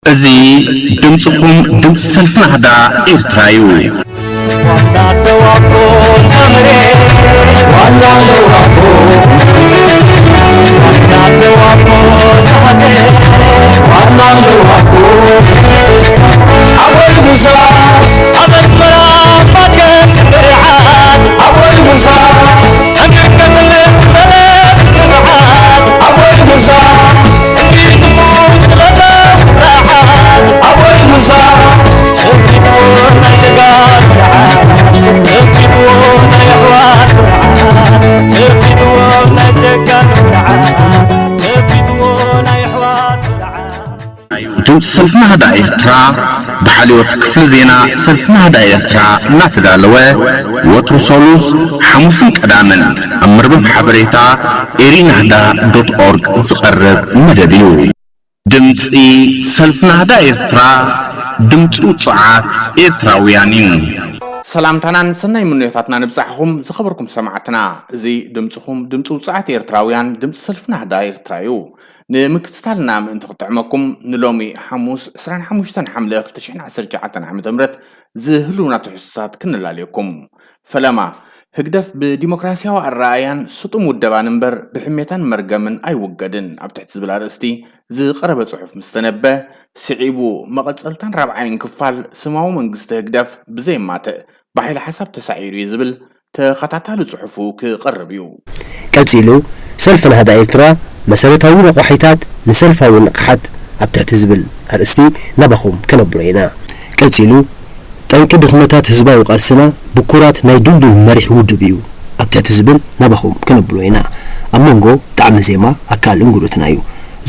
እዚ ድምፅኹም ድምፂ ሰልፊ ናህዳ ኤርትራ እዩ። ድምፂ ሰልፊ ናህዳ ኤርትራ ብሓልዮት ክፍሊ ዜና ሰልፊ ናህዳ ኤርትራ እናተዳለወ፣ ወትሩ ሰሉስ፣ ሓሙስን ቀዳምን ኣብ መርበብ ሓበሬታ ኤሪናህዳ ዶት ኦርግ ዝቐርብ መደብ እዩ። ድምፂ ሰልፊ ናህዳ ኤርትራ፣ ድምፂ ውፁዓት ኤርትራውያን እዩ። ሰላምታናን ሰናይ ምንዮታትና ንብፃሕኹም ዝኸበርኩም ሰማዕትና። እዚ ድምፅኹም ድምፂ ውፁዓት ኤርትራውያን፣ ድምፂ ሰልፊ ናህዳ ኤርትራ እዩ። ንምክትታልና ምእንቲ ክጥዕመኩም፣ ንሎሚ ሓሙስ ዕስራን ሓሙሽተን ሓምለ ክልተ ሽሕን ዓሰርተ ትሽዓተን ዓመተ ምህረት ዝህልውና ትሕዝቶታት ክንላለየኩም። ፈለማ፣ ህግደፍ ብዲሞክራሲያዊ ኣረኣእያን ስጡም ውደባን እምበር ብሕሜታን መርገምን ኣይውገድን ኣብ ትሕቲ ዝብል ኣርእስቲ ዝቐረበ ጽሑፍ ምስ ተነበ፣ ስዒቡ መቐጸልታን ራብዓይን ክፋል ስማዊ መንግስቲ ህግደፍ ብዘየማትእ ብሓይሊ ሓሳብ ተሳዒሩ እዩ ዝብል ተኸታታሊ ጽሑፉ ክቐርብ እዩ። ቀጺሉ፣ ሰልፊ ናህዳ ኤርትራ፣ መሰረታዊ ረቋሒታት ንሰልፋዊ ንቕሓት ኣብ ትሕቲ ዝብል ኣርእስቲ ናባኹም ከነብሎ ኢና። ቀጺሉ፣ ጠንቂ ድኽመታት ህዝባዊ ቃልስና ብኩራት ናይ ድልዱል መሪሕ ውድብ እዩ ኣብ ትሕቲ ዝብል ናባኹም ከነብሎ ኢና። ኣብ መንጎ ጣዕሚ ዜማ ኣካል እንግዶትና እዩ።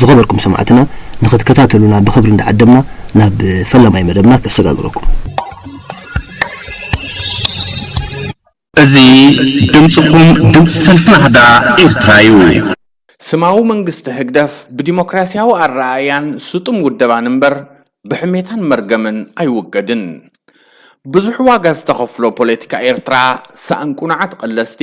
ዝኸበርኩም ሰማዕትና፣ ንኽትከታተሉና ብኽብሪ እንዳዓደምና ናብ ፈለማይ መደብና ከሰጋግረኩም። እዚ ድምፅኹም ድምፂ ሰልፊ ናህዳ ኤርትራ እዩ። ስማዊ መንግስቲ ህግደፍ ብዲሞክራሲያዊ ኣረኣእያን ስጡም ውደባን እምበር ብሕሜታን መርገምን ኣይውገድን። ብዙሕ ዋጋ ዝተኸፍሎ ፖለቲካ ኤርትራ፣ ሳእን ቁኑዓት ቀለስቲ፣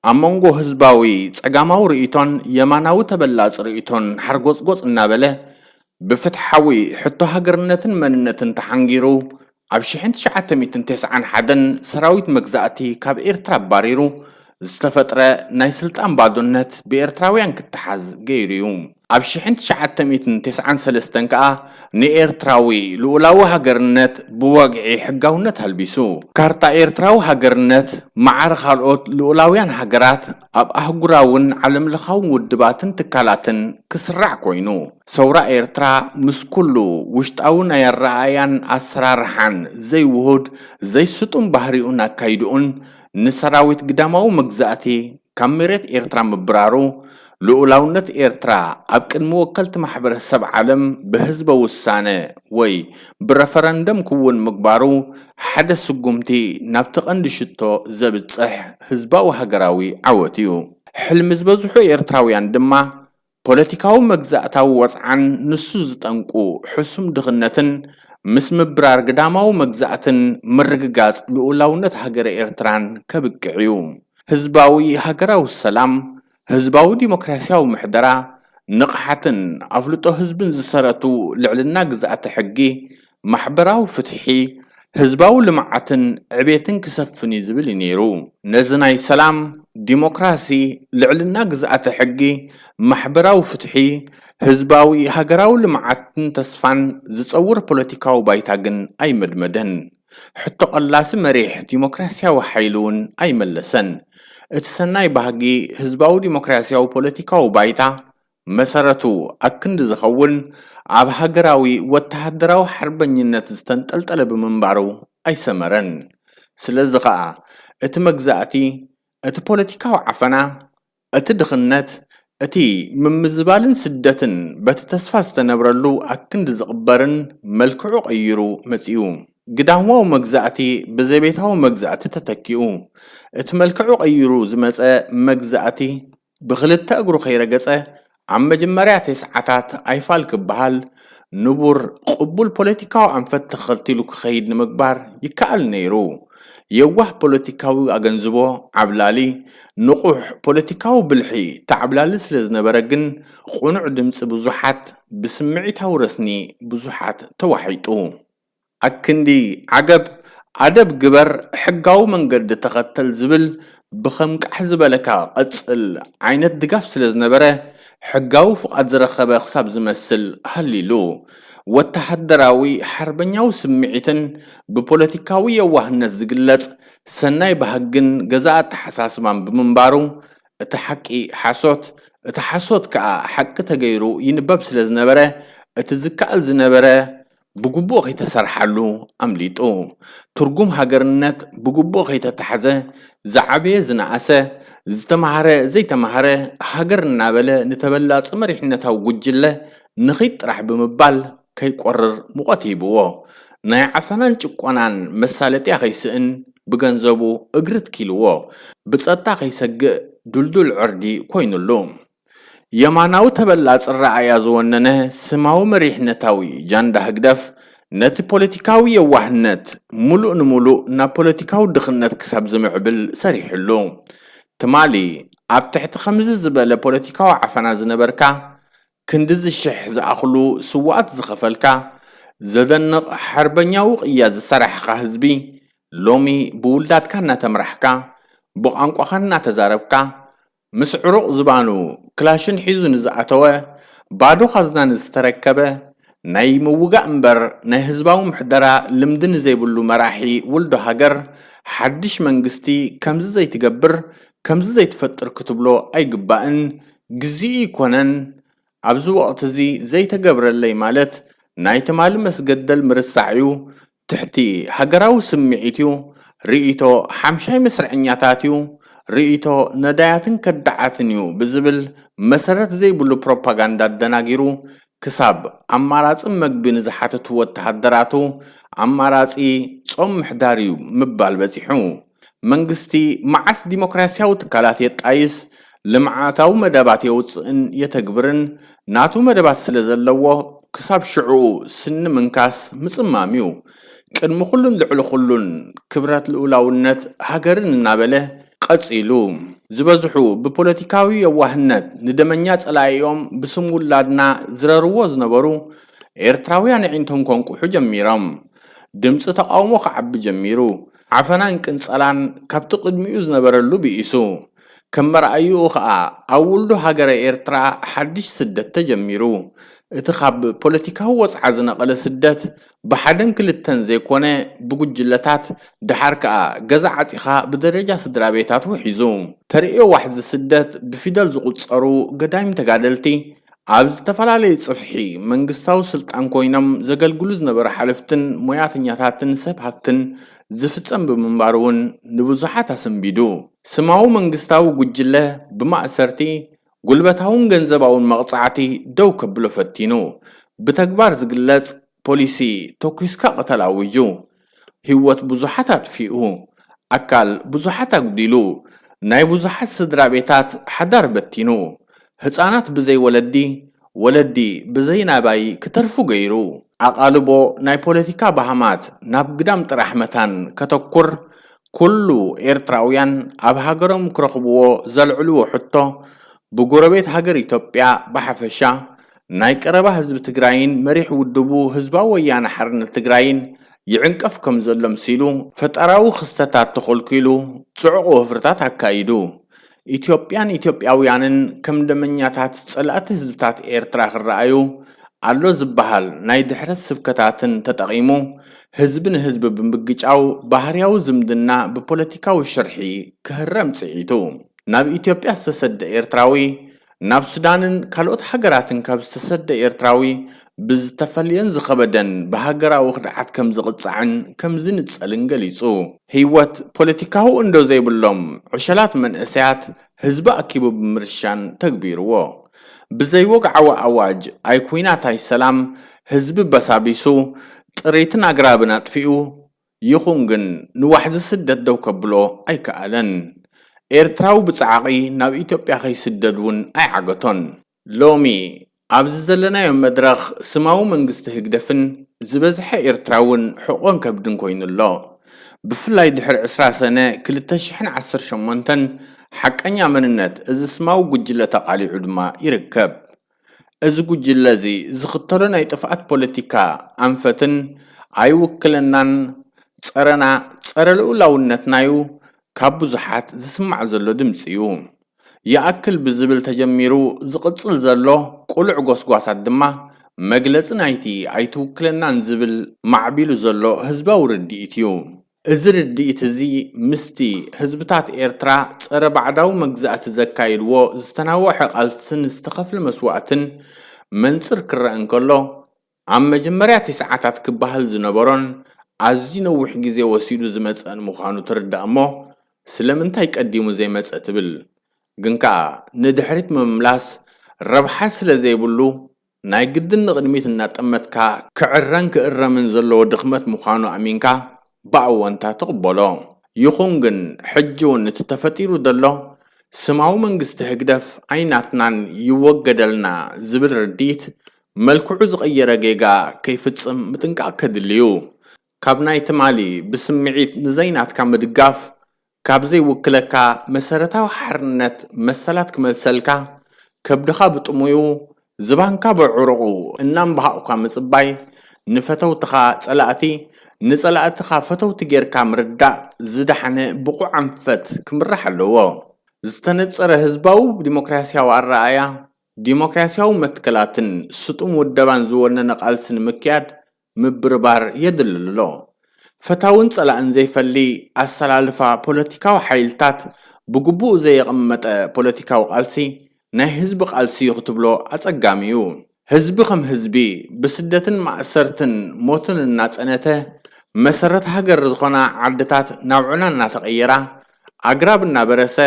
ኣብ መንጎ ህዝባዊ ጸጋማዊ ርእይቶን የማናዊ ተበላጺ ርእይቶን ሓርጎጽጎጽ እናበለ፣ ብፍትሓዊ ሕቶ ሃገርነትን መንነትን ተሓንጊሩ፣ ኣብ ሽሕን ትሽዓተ ሚእትን ተስዓን ሓደን ሰራዊት መግዛእቲ ካብ ኤርትራ ኣባሪሩ ዝተፈጥረ ናይ ስልጣን ባዶነት ብኤርትራውያን ክተሓዝ ገይሩ እዩ። ኣብ ሽሕን ትሽዓተ ሚእትን ተስዓን ሰለስተን ከኣ ንኤርትራዊ ልኡላዊ ሃገርነት ብወግዒ ሕጋውነት ኣልቢሱ። ካርታ ኤርትራዊ ሃገርነት ማዕረ ካልኦት ልኡላውያን ሃገራት ኣብ ኣህጉራውን ዓለምለኻውን ውድባትን ትካላትን ክስራዕ ኮይኑ። ሰውራ ኤርትራ ምስ ኩሉ ውሽጣዊ ናይ ኣረኣእያን ኣሰራርሓን ዘይውሁድ ዘይስጡም ባህሪኡን ኣካይድኡን ንሰራዊት ግዳማዊ መግዛእቲ ካብ መሬት ኤርትራ ምብራሩ፣ ልኡላውነት ኤርትራ ኣብ ቅድሚ ወከልቲ ማሕበረሰብ ዓለም ብህዝበ ውሳነ ወይ ብረፈረንደም ክውን ምግባሩ ሓደ ስጉምቲ ናብቲ ቀንዲ ሽቶ ዘብጽሕ ህዝባዊ ሃገራዊ ዓወት እዩ። ሕልሚ ዝበዝሑ ኤርትራውያን ድማ ፖለቲካዊ መግዛእታዊ ወጽዓን ንሱ ዝጠንቁ ሕሱም ድኽነትን ምስ ምብራር ግዳማዊ መግዛእትን ምርግጋጽ ልኡላውነት ሃገረ ኤርትራን ከብቅዕ እዩ። ህዝባዊ ሃገራዊ ሰላም፣ ህዝባዊ ዲሞክራሲያዊ ምሕደራ፣ ንቕሓትን ኣፍልጦ ህዝብን ዝሰረቱ ልዕልና ግዝኣተ ሕጊ፣ ማሕበራዊ ፍትሒ፣ ህዝባዊ ልምዓትን ዕቤትን ክሰፍን እዩ ዝብል እዩ ነይሩ። ነዚ ናይ ሰላም፣ ዲሞክራሲ፣ ልዕልና ግዝኣተ ሕጊ፣ ማሕበራዊ ፍትሒ፣ ህዝባዊ ሃገራዊ ልምዓትን ተስፋን ዝጸውር ፖለቲካዊ ባይታ ግን ኣይመድመደን። ሕቶ ቀላሲ መሪሕ ዲሞክራሲያዊ ሓይሊ እውን ኣይመለሰን። እቲ ሰናይ ባህጊ ህዝባዊ ዲሞክራሲያዊ ፖለቲካዊ ባይታ መሰረቱ ኣክንዲ ዝኸውን ኣብ ሃገራዊ ወተሃደራዊ ሓርበኝነት ዝተንጠልጠለ ብምንባሩ ኣይሰመረን። ስለዚ ኸኣ እቲ መግዛእቲ፣ እቲ ፖለቲካዊ ዓፈና፣ እቲ ድኽነት፣ እቲ ምምዝባልን ስደትን በቲ ተስፋ ዝተነብረሉ ኣክንዲ ዝቕበርን መልክዑ ቀይሩ መጺኡ። ግዳማዊ መግዛእቲ ብዘቤታዊ መግዛእቲ ተተኪኡ። እቲ መልክዑ ቀይሩ ዝመጸ መግዛእቲ ብኽልተ እግሩ ከይረገጸ ኣብ መጀመርያ ተስዓታት ኣይፋል ክበሃል፣ ንቡር ቅቡል ፖለቲካዊ ኣንፈት ተኸቲሉ ክኸይድ ንምግባር ይከኣል ነይሩ። የዋህ ፖለቲካዊ ኣገንዝቦ ዓብላሊ፣ ንቑሕ ፖለቲካዊ ብልሒ ተዓብላሊ ስለ ዝነበረ ግን፣ ቅኑዕ ድምጺ ብዙሓት ብስምዒታዊ ረስኒ ብዙሓት ተዋሒጡ። ኣክንዲ ዓገብ ኣደብ ግበር፣ ሕጋዊ መንገዲ ተኸተል ዝብል ብኸም ቃሕ ዝበለካ ቀጽል ዓይነት ድጋፍ ስለ ዝነበረ፣ ሕጋዊ ፍቓድ ዝረኸበ ክሳብ ዝመስል ሃሊሉ። ወተሃደራዊ ሓርበኛዊ ስምዒትን ብፖለቲካዊ የዋህነት ዝግለጽ ሰናይ ባህግን ገዛ ኣተሓሳስባን ብምንባሩ፣ እቲ ሓቂ ሓሶት፣ እቲ ሓሶት ከኣ ሓቂ ተገይሩ ይንበብ ስለ ዝነበረ፣ እቲ ዝከኣል ዝነበረ ብግቡእ ከይተሰርሓሉ ኣምሊጡ። ትርጉም ሃገርነት ብግቡእ ከይተታሕዘ፣ ዝዓበየ ዝነኣሰ፣ ዝተማህረ ዘይተማህረ፣ ሃገር እናበለ ንተበላጺ መሪሕነታዊ ጉጅለ ንኺድ ጥራሕ ብምባል ከይቆርር ሙቐት ሂብዎ። ናይ ዓፈናን ጭቆናን መሳለጥያ ከይስእን ብገንዘቡ እግሪ ትኪልዎ። ብጸጥታ ከይሰግእ ድልዱል ዕርዲ ኮይኑሉ። የማናዊ ተበላጺ ረኣያ ዝወነነ ስማዊ መሪሕነታዊ ጃንዳ ህግደፍ፣ ነቲ ፖለቲካዊ የዋህነት ምሉእ ንምሉእ ናብ ፖለቲካዊ ድኽነት ክሳብ ዝምዕብል ሰሪሕሉ። ትማሊ ኣብ ትሕቲ ከምዚ ዝበለ ፖለቲካዊ ዓፈና ዝነበርካ፣ ክንድዚ ሽሕ ዝኣኽሉ ስውኣት ዝኸፈልካ፣ ዘደንቕ ሓርበኛዊ ቅያ ዝሰራሕኻ ህዝቢ፣ ሎሚ ብውላድካ እናተምራሕካ፣ ብቋንቋኻ እናተዛረብካ፣ ምስ ዕሩቕ ዝባኑ ክላሽን ሒዙ ንዝኣተወ፣ ባዶ ኻዝና ንዝተረከበ፣ ናይ ምውጋእ እምበር ናይ ህዝባዊ ምሕደራ ልምዲ ንዘይብሉ መራሒ ውልዶ ሃገር፣ ሓድሽ መንግስቲ ከምዚ ዘይትገብር፣ ከምዚ ዘይትፈጥር ክትብሎ ኣይግባእን፣ ግዚኡ ኣይኮነን። ኣብዚ ወቕቲ እዚ ዘይተገብረለይ ማለት ናይ ትማሊ መስገደል ምርሳዕ እዩ። ትሕቲ ሃገራዊ ስምዒት እዩ። ርእይቶ ሓምሻይ መስርዐኛታት እዩ። ርእይቶ ነዳያትን ከዳዓትን እዩ ብዝብል መሰረት ዘይብሉ ፕሮፓጋንዳ ኣደናጊሩ፣ ክሳብ ኣማራጺ መግቢ ንዝሓተቱ ወተሃደራቱ፣ ኣማራጺ ጾም ምሕዳር እዩ ምባል በጺሑ። መንግስቲ መዓስ ዲሞክራስያዊ ትካላት የጣይስ፣ ልምዓታዊ መደባት የውጽእን የተግብርን፣ ናቱ መደባት ስለ ዘለዎ፣ ክሳብ ሽዑ ስኒ ምንካስ ምጽማም እዩ። ቅድሚ ኩሉን ልዕሊ ኩሉን ክብረት ልኡላውነት ሃገርን እናበለ ቀጺሉ። ዝበዝሑ ብፖለቲካዊ የዋህነት ንደመኛ ጸላኢኦም ብስም ውላድና ዝረርዎ ዝነበሩ ኤርትራውያን ኣዒንቶም ከንቁሑ ጀሚሮም። ድምጺ ተቓውሞ ክዓቢ ጀሚሩ። ዓፈናን ቅንጸላን ካብቲ ቅድሚኡ ዝነበረሉ ብኢሱ። ከም መርኣይኡ ከኣ ኣብ ውልዶ ሃገረ ኤርትራ ሓድሽ ስደት ተጀሚሩ። እቲ ካብ ፖለቲካዊ ወጽዓ ዝነቐለ ስደት ብሓደን ክልተን ዘይኮነ ብጉጅለታት፣ ደሓር ከኣ ገዛ ዓጺኻ ብደረጃ ስድራ ቤታት ውሒዙ። ተርእዮ ዋሕዚ ስደት ብፊደል ዝቑጸሩ ገዳይም ተጋደልቲ ኣብ ዝተፈላለዩ ጽፍሒ መንግስታዊ ስልጣን ኮይኖም ዘገልግሉ ዝነበሩ ሓለፍትን ሞያተኛታትን ሰብ ሃብትን ዝፍጸም ብምንባሩ እውን ንብዙሓት ኣሰንቢዱ። ስማዊ መንግስታዊ ጉጅለ ብማእሰርቲ፣ ጉልበታውን ገንዘባውን መቕጻዕቲ ደው ከብሎ ፈቲኑ። ብተግባር ዝግለጽ ፖሊሲ ተኲስካ ቅተል ኣዊጁ። ህይወት ብዙሓት ኣጥፊኡ። ኣካል ብዙሓት ኣጉዲሉ። ናይ ብዙሓት ስድራ ቤታት ሓዳር በቲኑ። ህጻናት ብዘይ ወለዲ፣ ወለዲ ብዘይ ናባይ ክተርፉ ገይሩ። ኣቓልቦ ናይ ፖለቲካ ባህማት ናብ ግዳም ጥራሕ መታን ከተኩር፣ ኩሉ ኤርትራውያን ኣብ ሃገሮም ክረኽብዎ ዘልዕልዎ ሕቶ፣ ብጎረቤት ሃገር ኢትዮጵያ ብሓፈሻ፣ ናይ ቀረባ ህዝቢ ትግራይን መሪሕ ውድቡ ህዝባዊ ወያነ ሓርነት ትግራይን ይዕንቀፍ ከም ዘሎ ምሲሉ፣ ፈጠራዊ ክስተታት ተኾልኪሉ፣ ጽዑቕ ወፍርታት ኣካይዱ። ኢትዮጵያን ኢትዮጵያውያንን ከም ደመኛታት ጸላእቲ ህዝብታት ኤርትራ ክረኣዩ ኣሎ ዝበሃል ናይ ድሕረት ስብከታትን ተጠቒሙ፣ ህዝቢ ንህዝቢ ብምግጫው ባህርያዊ ዝምድና ብፖለቲካዊ ሽርሒ ክህረም ጽዒቱ። ናብ ኢትዮጵያ ዝተሰደ ኤርትራዊ፣ ናብ ሱዳንን ካልኦት ሃገራትን ካብ ዝተሰደ ኤርትራዊ ብዝተፈልየን ዝኸበደን ብሃገራዊ ክድዓት ከም ዝቕጻዕን ከም ዝንጸልን ገሊጹ። ህይወት ፖለቲካዊ እንዶ ዘይብሎም ዕሸላት መንእሰያት ህዝቢ ኣኪቡ ብምርሻን ተግቢርዎ። ብዘይወግዓዊ ኣዋጅ ኣይ ኲናት ኣይ ሰላም ህዝቢ በሳቢሱ፣ ጥሪትን ኣግራብን ኣጥፊኡ፣ ይኹን ግን ንዋሕዚ ስደት ደው ከብሎ ኣይከኣለን። ኤርትራዊ ብጻዕቒ ናብ ኢትዮጵያ ከይስደድ እውን ኣይዓገቶን። ሎሚ ኣብዚ ዘለናዮ መድረኽ ስማዊ መንግስቲ ህግደፍን ዝበዝሐ ኤርትራውን ሕቖን ከብድን ኮይኑ ኣሎ። ብፍላይ ድሕሪ ዕስራ ሰነ ክልተ ሽሕን ዓሰርተ ሸሞንተን ሓቀኛ መንነት እዚ ስማዊ ጉጅለ ተቓሊዑ ድማ ይርከብ። እዚ ጉጅለ እዚ ዝኽተሎ ናይ ጥፍኣት ፖለቲካ ኣንፈትን ኣይውክለናን፣ ጸረና፣ ጸረ ልኡላውነትናዩ ካብ ብዙሓት ዝስማዕ ዘሎ ድምጺ እዩ። ይኣክል ብዝብል ተጀሚሩ ዝቕጽል ዘሎ ቅሉዕ ጎስጓሳት ድማ መግለጺ ናይቲ ኣይትውክለናን ዝብል ማዕቢሉ ዘሎ ህዝባዊ ርድኢት እዩ። እዚ ርድኢት እዚ ምስቲ ህዝብታት ኤርትራ ጸረ ባዕዳዊ መግዛእቲ ዘካየድዎ ዝተናወሐ ቃልስን ዝተኸፍለ መስዋእትን መንጽር ክረአ እንከሎ፣ ኣብ መጀመርያ ተስዓታት ክበሃል ዝነበሮን ኣዝዩ ነዊሕ ግዜ ወሲዱ ዝመጸን ምዃኑ ትርዳእ እሞ፣ ስለምንታይ ቀዲሙ ዘይመጸ ትብል? ግን ከኣ ንድሕሪት ምምላስ ረብሓ ስለ ዘይብሉ፣ ናይ ግድን ንቕድሚት እናጠመትካ ክዕረን ክእረምን ዘለዎ ድኽመት ምዃኑ ኣሚንካ ብኣወንታ ትቕበሎ። ይኹን ግን፣ ሕጂ እውን እቲ ተፈጢሩ ዘሎ ስማዊ መንግስቲ ህግደፍ ኣይናትናን ይወገደልና ዝብል ርድኢት መልክዑ ዝቐየረ ጌጋ ከይፍጽም ምጥንቃቕ ከድሊ እዩ። ካብ ናይ ትማሊ ብስምዒት ንዘይናትካ ምድጋፍ፣ ካብ ዘይውክለካ መሰረታዊ ሓርነት መሰላት ክመልሰልካ፣ ከብድኻ ብጥሙዩ፣ ዝባንካ ብዕሩቑ እናንበሃቑካ ምጽባይ፣ ንፈተውትኻ ጸላእቲ፣ ንጸላእትኻ ፈተውቲ ጌርካ ምርዳእ ዝደሓነ ብቑዕ ኣንፈት ክምራሕ ኣለዎ። ዝተነጸረ ህዝባዊ ዲሞክራስያዊ ኣረኣእያ፣ ዲሞክራስያዊ መትከላትን ስጡም ውደባን ዝወነነ ቃልሲ ንምክያድ ምብርባር የድሊ ኣሎ። ፈታውን ጸላእን ዘይፈሊ ኣሰላልፋ ፖለቲካዊ ሓይልታት፣ ብግቡእ ዘየቐመጠ ፖለቲካዊ ቃልሲ ናይ ህዝቢ ቃልሲ እዩ ክትብሎ ኣጸጋሚ እዩ። ህዝቢ ከም ህዝቢ ብስደትን ማእሰርትን ሞትን እናጸነተ፣ መሰረት ሃገር ዝኾና ዓድታት ናብ ዑና እናተቐየራ፣ ኣግራብ እናበረሰ፣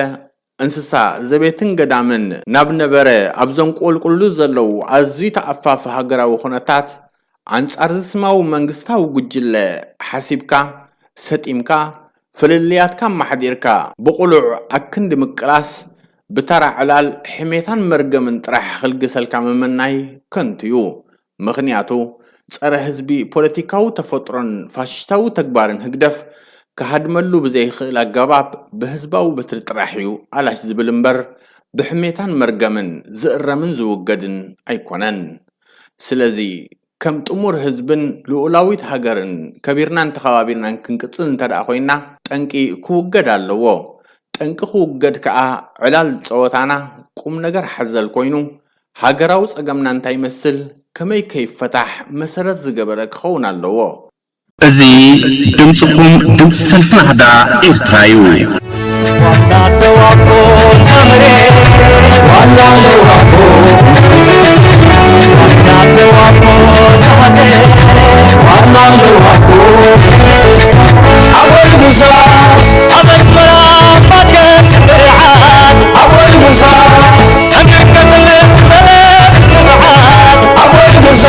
እንስሳ ዘቤትን ገዳምን ናብ ነበረ ኣብ ዘንቆልቁሉ ዘለዉ ኣዝዩ ተኣፋፊ ሃገራዊ ኩነታት፣ ኣንጻር እዚ ስማዊ መንግስታዊ ጉጅለ ሓሲብካ፣ ሰጢምካ፣ ፍልልያትካ ኣማሕዲርካ፣ ብቕሉዕ ኣክንዲ ምቅላስ፣ ብተራ ዕላል ሕሜታን መርገምን ጥራሕ ክልግሰልካ ምምናይ ከንቱ እዩ። ምኽንያቱ፣ ጸረ ህዝቢ ፖለቲካዊ ተፈጥሮን ፋሽስታዊ ተግባርን ህግደፍ ክሃድመሉ ብዘይኽእል ኣገባብ ብህዝባዊ በትሪ ጥራሕ እዩ ኣላሽ ዝብል እምበር፣ ብሕሜታን መርገምን ዝእረምን ዝውገድን ኣይኮነን። ስለዚ፣ ከም ጥሙር ህዝብን ልኡላዊት ሃገርን ከቢርናን ተኸባቢርናን ክንቅጽል እንተ ደኣ ኮይንና፣ ጠንቂ ክውገድ ኣለዎ። ጠንቂ ክውገድ ከኣ፣ ዕላል ጸወታና ቁም ነገር ሓዘል ኮይኑ፣ ሃገራዊ ጸገምና እንታይ ይመስል፣ ከመይ ከ ይፈታሕ መሰረት ዝገበረ ክኸውን ኣለዎ። እዚ ድምጽኹም፣ ድምጺ ሰልፊ ናህዳ ኤርትራ እዩ። ዋና ደዋቦ ሳህሬ፣ ዋና ደዋቦ፣ ዋና ደዋቦ ሳህሬ፣ ዋና ደዋቦ። ኣቦይ ሙሳ ኣብ ኣስመራ ማከት ብርዓት፣ ኣቦይ ሙሳ ኣብ ከተማ ዝበለ ብትብዓት፣ ኣቦይ ሙሳ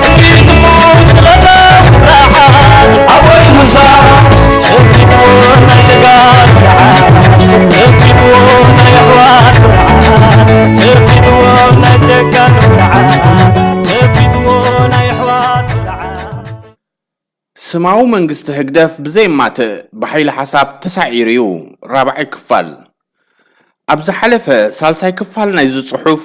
እምቢትኡ ስለተ ብትብዓት፣ ኣቦይ ሙሳ ጨቢጥዎ ናይ ጀጋኑ ብርዓት፣ ጨቢጥዎ ናይ ኣሕዋት ብርዓት፣ ጨቢጥዎ ናይ ጀጋኑ ብርዓት፣ ጨቢጥዎ ናይ ኣሕዋት ብርዓት። ስማዊ መንግስቲ ህግደፍ ብዘየማትእ ብሓይሊ ሓሳብ ተሳዒሩ እዩ። ራብዓይ ክፋል። ኣብ ዝሓለፈ ሳልሳይ ክፋል ናይዚ ጽሑፍ፣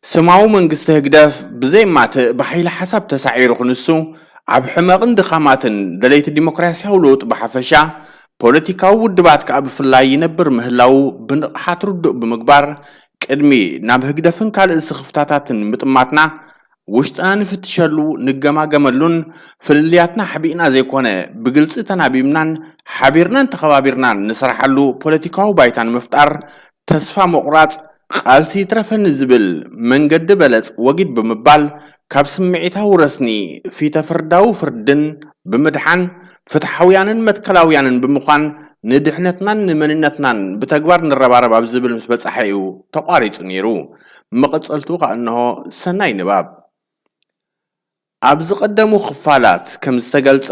ስማዊ መንግስቲ ህግደፍ ብዘየማትእ ብሓይሊ ሓሳብ ተሳዒሩ ክንሱ፣ ኣብ ሕመቕን ድኻማትን ደለይቲ ዲሞክራስያዊ ለውጢ ብሓፈሻ፣ ፖለቲካዊ ውድባት ከኣ ብፍላይ ይነብር ምህላዉ ብንቕሓት ርዱእ ብምግባር፣ ቅድሚ ናብ ህግደፍን ካልእ ስኽፍታታትን ምጥማትና፣ ውሽጥና ንፍትሸሉ፣ ንገማገመሉን ፍልልያትና ኣሕቢእና ዘይኮነ፣ ብግልጺ ተናቢብናን ሓቢርናን ተኸባቢርናን ንሰርሓሉ ፖለቲካዊ ባይታ ንምፍጣር፣ ተስፋ ምቑራጽ፣ ቃልሲ ይትረፈኒ ዝብል መንገዲ በለጽ ወጊድ ብምባል፣ ካብ ስምዒታዊ ረስኒ ፊተ ፍርዳዊ ፍርድን ብምድሓን፣ ፍትሓውያንን መትከላውያንን ብምዃን፣ ንድሕነትናን ንመንነትናን ብተግባር ንረባረብ ኣብ ዝብል ምስ በጻሐ እዩ ተቋሪጹ ነይሩ። መቐጸልትኡ ከኣ እንሆ። ሰናይ ንባብ። ኣብ ዝቐደሙ ክፋላት ከም ዝተገልጸ፣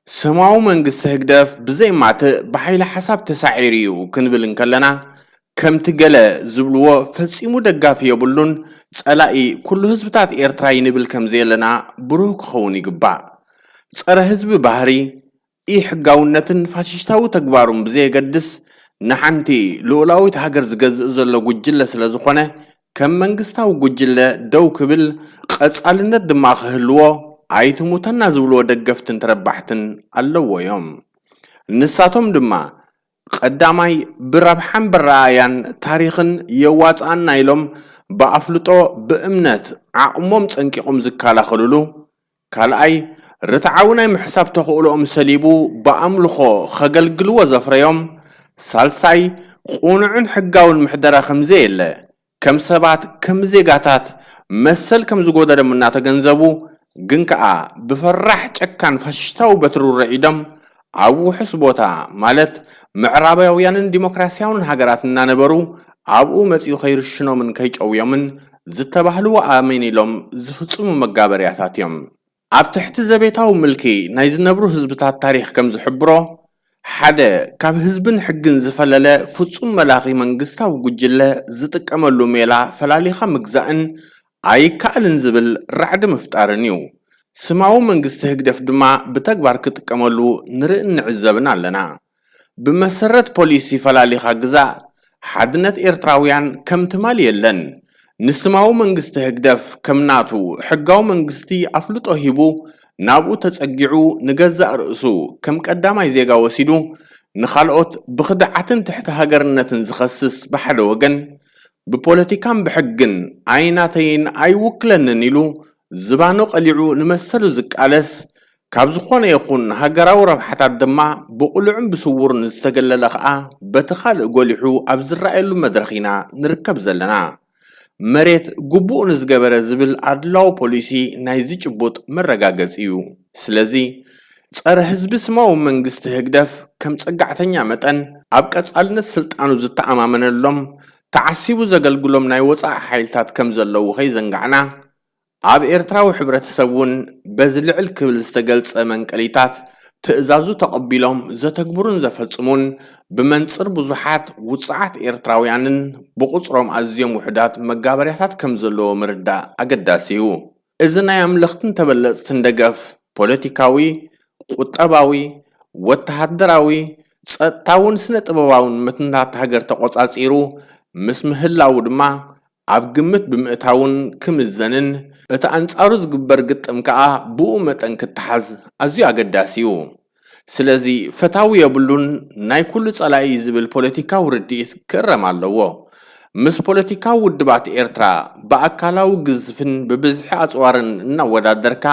ስማዊ መንግስቲ ህግደፍ ብዘይማትእ ብሓይሊ ሓሳብ ተሳዒሩ እዩ ክንብል እንከለና፣ ከምቲ ገለ ዝብልዎ ፈጺሙ ደጋፊ የብሉን። ጸላኢ ኩሉ ህዝብታት ኤርትራ ይንብል ከም ዘየለና ብሩህ ክኸውን ይግባእ። ጸረ ህዝቢ ባህሪ፣ ኢ-ሕጋውነትን ፋሽስታዊ ተግባሩን ብዘየገድስ፣ ንሓንቲ ልኡላዊት ሃገር ዝገዝእ ዘሎ ጉጅለ ስለ ዝኾነ፣ ከም መንግስታዊ ጉጅለ ደው ክብል፣ ቀጻልነት ድማ ክህልዎ ኣይትሙተና ዝብልዎ ደገፍትን ተረባሕትን ኣለዎ እዮም። ንሳቶም ድማ፣ ቀዳማይ፣ ብረብሓን ብረኣያን ታሪኽን የዋጽኣና ኢሎም ብኣፍልጦ፣ ብእምነት፣ ዓቕሞም ጸንቂቖም ዝከላኸሉሉ፣ ካልኣይ፣ ርትዓዊ ናይ ምሕሳብ ተኽእሎኦም ሰሊቡ ብኣምልኾ ኸገልግልዎ ዘፍረዮም፣ ሳልሳይ፣ ቅኑዕን ሕጋውን ምሕደራ ከም ዘየለ፣ ከም ሰባት፣ ከም ዜጋታት መሰል ከም ዝጎደሎም እናተገንዘቡ፣ ግን ከኣ ብፈራሕ ጨካን ፋሽስታዊ በትሩ ረዒዶም፣ ኣብ ውሑስ ቦታ፣ ማለት ምዕራባውያንን ዲሞክራሲያውን ሃገራት እናነበሩ፣ ኣብኡ መጺኡ ከይርሽኖምን ከይጨውዮምን ዝተባህልዎ ኣሜን ኢሎም ዝፍጽሙ መጋበርያታት እዮም። ኣብ ትሕቲ ዘቤታዊ ምልኪ ናይ ዝነብሩ ህዝብታት ታሪኽ ከም ዝሕብሮ፣ ሓደ ካብ ህዝብን ሕግን ዝፈለለ ፍጹም መላኺ መንግስታዊ ጉጅለ ዝጥቀመሉ ሜላ ፈላሊኻ ምግዛእን ኣይከኣልን ዝብል ራዕዲ ምፍጣርን እዩ። ስማዊ መንግስቲ ህግደፍ ድማ ብተግባር ክጥቀመሉ ንርእን ንዕዘብን ኣለና። ብመሰረት ፖሊሲ ፈላሊኻ ግዛእ፣ ሓድነት ኤርትራውያን ከም ትማል የለን። ንስማዊ መንግስቲ ህግደፍ ከም ናቱ ሕጋዊ መንግስቲ ኣፍልጦ ሂቡ፣ ናብኡ ተጸጊዑ ንገዛእ ርእሱ ከም ቀዳማይ ዜጋ ወሲዱ፣ ንኻልኦት ብኽድዓትን ትሕቲ ሃገርነትን ዝኸስስ ብሓደ ወገን፣ ብፖለቲካን ብሕግን ኣይናተይን ኣይውክለንን ኢሉ ዝባኑ ቀሊዑ ንመሰሉ ዝቃለስ፣ ካብ ዝኾነ ይኹን ሃገራዊ ረብሓታት ድማ ብቕሉዕን ብስውርን ዝተገለለ ኸኣ በቲ ካልእ ጎሊሑ ኣብ ዝረኣየሉ መድረኽ ኢና ንርከብ ዘለና። መሬት ግቡኡ ንዝገበረ ዝብል ኣድላዊ ፖሊሲ ናይዚ ጭቡጥ መረጋገጺ እዩ። ስለዚ፣ ጸረ ህዝቢ ስማዊ መንግስቲ ህግደፍ ከም ጸጋዕተኛ መጠን፣ ኣብ ቀጻልነት ስልጣኑ ዝተኣማመነሎም፣ ተዓሲቡ ዘገልግሎም ናይ ወጻኢ ሓይልታት ከም ዘለዉ ከይዘንጋዕና፣ ኣብ ኤርትራዊ ሕብረተሰብ እውን በዚ ልዕል ክብል ዝተገልጸ መንቀሊታት ትእዛዙ ተቐቢሎም ዘተግብሩን ዘፈጽሙን ብመንጽር ብዙሓት ውጹዓት ኤርትራውያንን ብቑጽሮም ኣዝዮም ውሑዳት መጋበርያታት ከም ዘለዎ ምርዳእ ኣገዳሲ እዩ። እዚ ናይ ኣምለኽትን ተበለጽትን ደገፍ ፖለቲካዊ፣ ቁጠባዊ፣ ወተሃደራዊ፣ ጸጥታውን ስነ ጥበባውን ምትንታት ሃገር ተቖጻጺሩ ምስ ምህላዉ ድማ ኣብ ግምት ብምእታውን ክምዘንን እቲ ኣንጻሩ ዝግበር ግጥም ከኣ ብኡ መጠን ክተሓዝ ኣዝዩ ኣገዳሲ እዩ። ስለዚ ፈታዊ የብሉን፣ ናይ ኩሉ ጸላኢ እዩ ዝብል ፖለቲካዊ ርድኢት ክእረም ኣለዎ። ምስ ፖለቲካዊ ውድባት ኤርትራ ብኣካላዊ ግዝፍን ብብዝሒ ኣጽዋርን እናወዳደርካ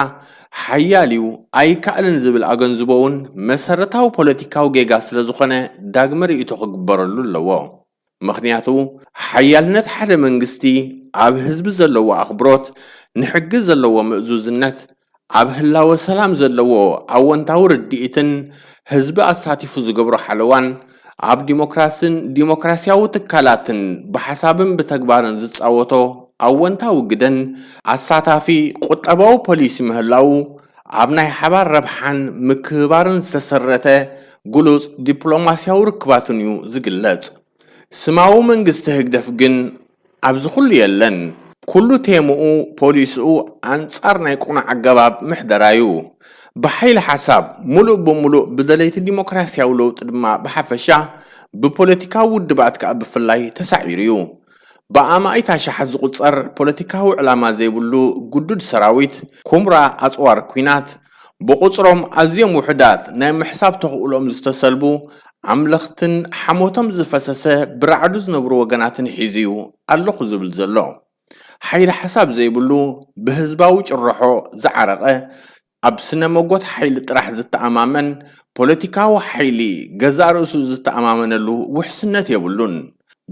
ሓያል እዩ ኣይከኣልን ዝብል ኣገንዝቦ እውን መሰረታዊ ፖለቲካዊ ጌጋ ስለ ዝኾነ ዳግመ ርእይቶ ክግበረሉ ኣለዎ። ምኽንያቱ፣ ሓያልነት ሓደ መንግስቲ ኣብ ህዝቢ ዘለዎ ኣኽብሮት፣ ንሕጊ ዘለዎ ምእዙዝነት፣ ኣብ ህላወ ሰላም ዘለዎ ኣወንታዊ ርድኢትን ህዝቢ ኣሳቲፉ ዝገብሮ ሓለዋን፣ ኣብ ዲሞክራስን ዲሞክራስያዊ ትካላትን ብሓሳብን ብተግባርን ዝጻወቶ ኣወንታዊ ግደን፣ ኣሳታፊ ቁጠባዊ ፖሊሲ ምህላው፣ ኣብ ናይ ሓባር ረብሓን ምክብባርን ዝተሰረተ ግሉጽ ዲፕሎማስያዊ ርክባትን እዩ ዝግለጽ። ስማዊ መንግስቲ ህግደፍ ግን ኣብዚ ኩሉ የለን። ኩሉ ቴምኡ፣ ፖሊስኡ ኣንጻር ናይ ቅኑዕ ኣገባብ ምሕደራ እዩ። ብሓይሊ ሓሳብ፣ ሙሉእ ብሙሉእ ብደለይቲ ዲሞክራስያዊ ለውጢ ድማ ብሓፈሻ፣ ብፖለቲካዊ ውድባት ከኣ ብፍላይ ተሳዒሩ እዩ። ብኣማኢት ኣሽሓት ዝቑጸር ፖለቲካዊ ዕላማ ዘይብሉ ግዱድ ሰራዊት፣ ኩምራ ኣጽዋር ኲናት፣ ብቑጽሮም ኣዝዮም ውሑዳት ናይ ምሕሳብ ተኽእሎኦም ዝተሰልቡ ኣምለኽትን ሓሞቶም ዝፈሰሰ ብራዕዱ ዝነብሩ ወገናትን ሒዙ እዩ ኣለኹ ዝብል ዘሎ። ሓይሊ ሓሳብ ዘይብሉ፣ ብህዝባዊ ጭርሖ ዝዓረቐ፣ ኣብ ስነ መጎት ሓይሊ ጥራሕ ዝተኣማመን ፖለቲካዊ ሓይሊ ገዛእ ርእሱ ዝተኣማመነሉ ውሕስነት የብሉን።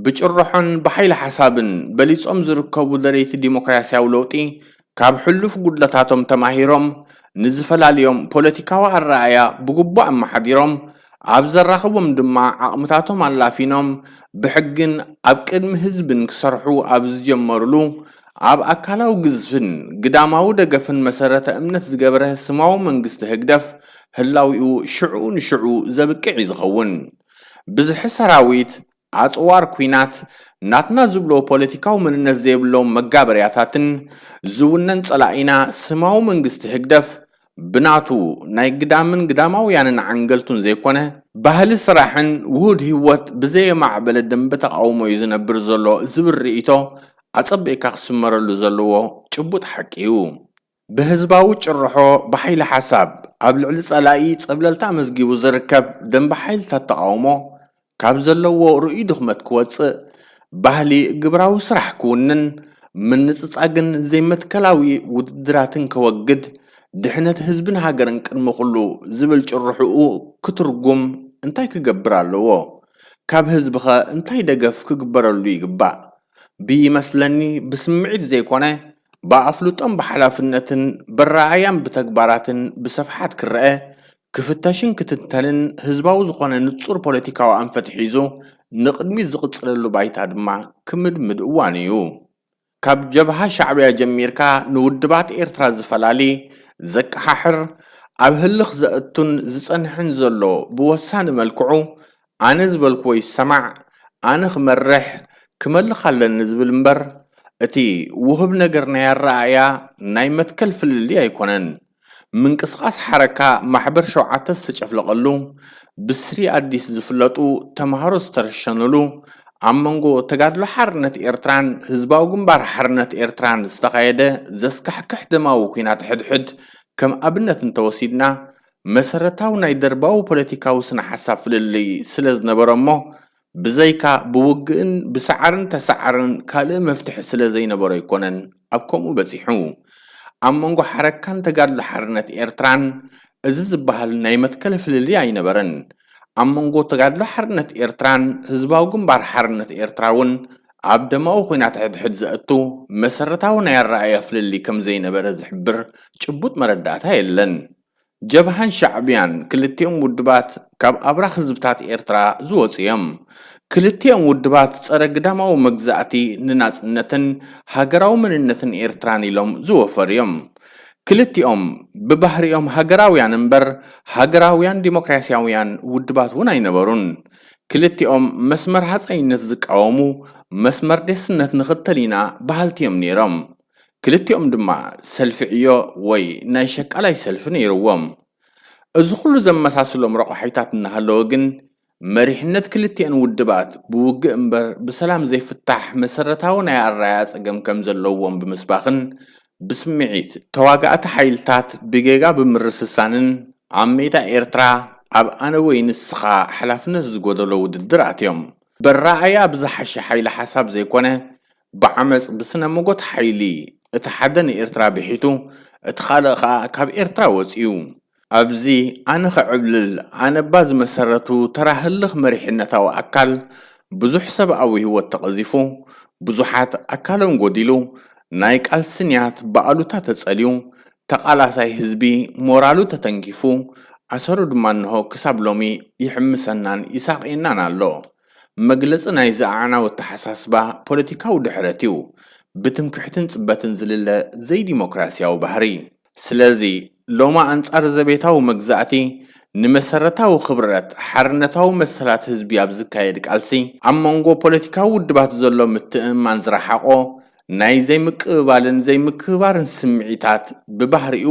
ብጭርሖን ብሓይሊ ሓሳብን በሊጾም ዝርከቡ ደለይቲ ዲሞክራስያዊ ለውጢ ካብ ሕሉፍ ጉድለታቶም ተማሂሮም ንዝፈላልዮም ፖለቲካዊ ኣረኣእያ ብግቡእ ኣመሓዲሮም ኣብ ዘራኽቦም ድማ ዓቕምታቶም ኣላፊኖም ብሕግን ኣብ ቅድሚ ህዝብን ክሰርሑ ኣብ ዝጀመሩሉ ኣብ ኣካላዊ ግዝፍን ግዳማዊ ደገፍን መሰረተ እምነት ዝገበረ ስማዊ መንግስቲ ህግደፍ ህላዊኡ ሽዑ ንሽዑ ዘብቅዕ እዩ ዝኸውን። ብዝሒ ሰራዊት፣ ኣጽዋር ኲናት፣ ናትና ዝብሎ ፖለቲካዊ መንነት ዘይብሎም መጋበርያታትን ዝውነን ጸላኢና ስማዊ መንግስቲ ህግደፍ ብናቱ ናይ ግዳምን ግዳማውያንን ዓንገልቱን ዘይኮነ፣ ባህሊ ስራሕን ውሁድ ህይወት ብዘየማዕበለ ደንበ ተቓውሞ እዩ ዝነብር ዘሎ ዝብል ርእይቶ ኣጸቢቕካ ክስመረሉ ዘለዎ ጭቡጥ ሓቂ እዩ። ብህዝባዊ ጭርሖ ብሓይሊ ሓሳብ ኣብ ልዕሊ ጸላኢ ጸብለልታ ኣመዝጊቡ ዝርከብ ደንበ ሓይልታት ተቓውሞ ካብ ዘለዎ ርእዩ ድኽመት ክወጽእ፣ ባህሊ ግብራዊ ስራሕ ክውንን፣ ምንጽጻግን ዘይመትከላዊ ውድድራትን ከወግድ፣ ድሕነት ህዝብን ሃገርን ቅድሚ ኩሉ ዝብል ጭርሕኡ ክትርጉም እንታይ ክገብር ኣለዎ? ካብ ህዝብኸ እንታይ ደገፍ ክግበረሉ ይግባእ? ብይመስለኒ ብስምዒት ዘይኮነ ብኣፍልጦን ብሓላፍነትን ብረኣያን ብተግባራትን ብሰፍሓት ክረአ፣ ክፍተሽን ክትንተንን ህዝባዊ ዝኾነ ንጹር ፖለቲካዊ ኣንፈት ሒዙ ንቕድሚት ዝቕጽለሉ ባይታ ድማ ክምድምድ እዋኑ እዩ። ካብ ጀብሃ ሻዕብያ ጀሚርካ ንውድባት ኤርትራ ዝፈላሊ፣ ዘቀሓሕር፣ ኣብ ህልኽ ዘእቱን ዝጸንሕን ዘሎ ብወሳኒ መልክዑ ኣነ ዝበልክዎ ይሰማዕ፣ ኣነ ክመርሕ፣ ክመልኽ ኣለኒ ዝብል እምበር፣ እቲ ውሁብ ነገር ናይ ኣረኣእያ ናይ መትከል ፍልልይ ኣይኮነን። ምንቅስቓስ ሓረካ ማሕበር ሸውዓተ ዝተጨፍለቐሉ፣ ብስሪ ኣዲስ ዝፍለጡ ተምሃሮ ዝተረሸኑሉ፣ ኣብ መንጎ ተጋድሎ ሓርነት ኤርትራን ህዝባዊ ግንባር ሓርነት ኤርትራን ዝተኻየደ ዘስካሕክሕ ደማዊ ኲናት ሕድሕድ ከም ኣብነት እንተወሲድና፣ መሰረታዊ ናይ ደርባዊ ፖለቲካዊ ስነ ሓሳብ ፍልልይ ስለ ዝነበረ እሞ፣ ብዘይካ ብውግእን ብሰዓርን ተሰዓርን ካልእ መፍትሒ ስለ ዘይነበሮ ኣይኮነን ኣብ ከምኡ በጺሑ። ኣብ መንጎ ሓረካን ተጋድሎ ሓርነት ኤርትራን እዚ ዝበሃል ናይ መትከል ፍልልይ ኣይነበረን። ኣብ መንጎ ተጋድሎ ሓርነት ኤርትራን ህዝባዊ ግንባር ሓርነት ኤርትራ እውን ኣብ ደማዊ ኲናት ሕድሕድ ዘእቱ መሰረታዊ ናይ ኣረኣእያ ፍልልይ ከም ዘይነበረ ዝሕብር ጭቡጥ መረዳእታ የለን። ጀብሃን ሻዕብያን ክልቲኦም ውድባት ካብ ኣብራኽ ህዝብታት ኤርትራ ዝወጹ እዮም። ክልቲኦም ውድባት ጸረ ግዳማዊ መግዛእቲ ንናጽነትን ሃገራዊ መንነትን ኤርትራን ኢሎም ዝወፈሩ እዮም። ክልቲኦም ብባህሪኦም ሃገራውያን እምበር ሃገራውያን ዲሞክራሲያውያን ውድባት እውን ኣይነበሩን። ክልቲኦም መስመር ሃጸይነት ዝቃወሙ፣ መስመር ዴስነት ንኽተል ኢና በሃልቲ እዮም ነይሮም። ክልቲኦም ድማ ሰልፊ ዕዮ ወይ ናይ ሸቃላይ ሰልፊ ነይርዎም። እዚ ኩሉ ዘመሳስሎም ረቋሒታት እናሃለወ ግን፣ መሪሕነት ክልቲአን ውድባት ብውግእ እምበር ብሰላም ዘይፍታሕ መሰረታዊ ናይ ኣረኣእያ ጸገም ከም ዘለዎም ብምስባኽን፣ ብስምዒት ተዋጋእቲ ሓይልታት ብጌጋ ብምርስሳንን ኣብ ሜዳ ኤርትራ ኣብ ኣነ ወይ ንስኻ ሓላፍነት ዝጎደሎ ውድድር ኣትዮም። በረኣያ ብዝሓሸ ሓይሊ ሓሳብ ዘይኮነ፣ ብዓመጽ ብስነ መጎት ሓይሊ እቲ ሓደ ንኤርትራ ብሒቱ፣ እቲ ካልእ ኸኣ ካብ ኤርትራ ወጺኡ። ኣብዚ ኣነ ኸዕብልል ኣነባ ዝመሰረቱ ተራ ህልኽ መሪሕነታዊ ኣካል ብዙሕ ሰብኣዊ ህይወት ተቐዚፉ፣ ብዙሓት ኣካሎም ጎዲሉ፣ ናይ ቃልሲ ንያት ብኣሉታ ተጸልዩ፣ ተቓላሳይ ህዝቢ ሞራሉ ተተንኪፉ፣ ኣሰሩ ድማ እንሆ ክሳብ ሎሚ ይሕምሰናን ይሳቕየናን ኣሎ። መግለጺ ናይዚ ኣዕናዊ ኣተሓሳስባ ፖለቲካዊ ድሕረት እዩ፣ ብትምክሕትን ጽበትን ዝልለ ዘይዲሞክራሲያዊ ባህሪ። ስለዚ ሎሚ ኣንጻር ዘቤታዊ መግዛእቲ ንመሰረታዊ ክብረት ሓርነታዊ መሰላት ህዝቢ ኣብ ዝካየድ ቃልሲ፣ ኣብ መንጎ ፖለቲካዊ ውድባት ዘሎ ምትእምማን ዝረሓቖ ናይ ዘይምቅብባልን ዘይምክብባርን ስምዒታት ብባህሪኡ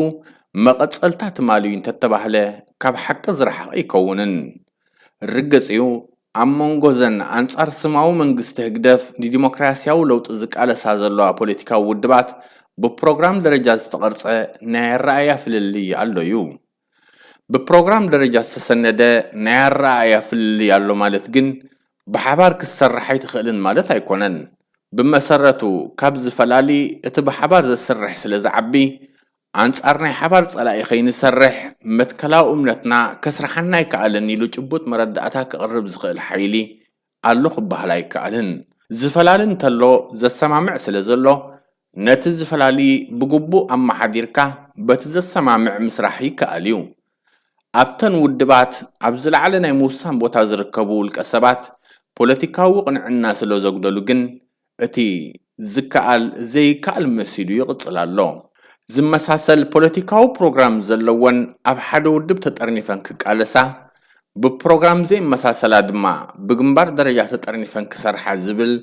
መቐጸልታ ትማሊ እዩ እንተተባህለ ካብ ሓቂ ዝረሓቐ ኣይከውንን። ርግጽ እዩ፣ ኣብ መንጎ ዘን ኣንጻር ስማዊ መንግስቲ ህግደፍ ንዲሞክራሲያዊ ለውጢ ዝቃለሳ ዘለዋ ፖለቲካዊ ውድባት ብፕሮግራም ደረጃ ዝተቐርጸ ናይ ኣረኣእያ ፍልልይ ኣሎ እዩ። ብፕሮግራም ደረጃ ዝተሰነደ ናይ ኣረኣእያ ፍልልይ ኣሎ ማለት ግን ብሓባር ክትሰርሕ ኣይትኽእልን ማለት ኣይኮነን። ብመሰረቱ ካብ ዝፈላሊ እቲ ብሓባር ዘስርሕ ስለ ዝዓቢ ኣንጻር ናይ ሓባር ጸላኢ ከይንሰርሕ መትከላዊ እምነትና ከስርሓና ኣይከኣልን ኢሉ ጭቡጥ መረዳእታ ከቕርብ ዝኽእል ሓይሊ ኣሎ ክበሃል ኣይከኣልን። ዝፈላሊ እንተሎ ዘሰማምዕ ስለ ዘሎ ነቲ ዝፈላሊ ብግቡእ ኣመሓዲርካ በቲ ዘሰማምዕ ምስራሕ ይከኣል እዩ። ኣብተን ውድባት ኣብ ዝለዓለ ናይ ምውሳን ቦታ ዝርከቡ ውልቀ ሰባት ፖለቲካዊ ቅንዕና ስለ ዘጉደሉ ግን እቲ ዝከኣል ዘይከኣል መሲሉ ይቕጽል ኣሎ። ዝመሳሰል ፖለቲካዊ ፕሮግራም ዘለወን ኣብ ሓደ ውድብ ተጠርኒፈን ክቃለሳ ብፕሮግራም ዘይመሳሰላ ድማ ብግንባር ደረጃ ተጠርኒፈን ክሰርሓ ዝብል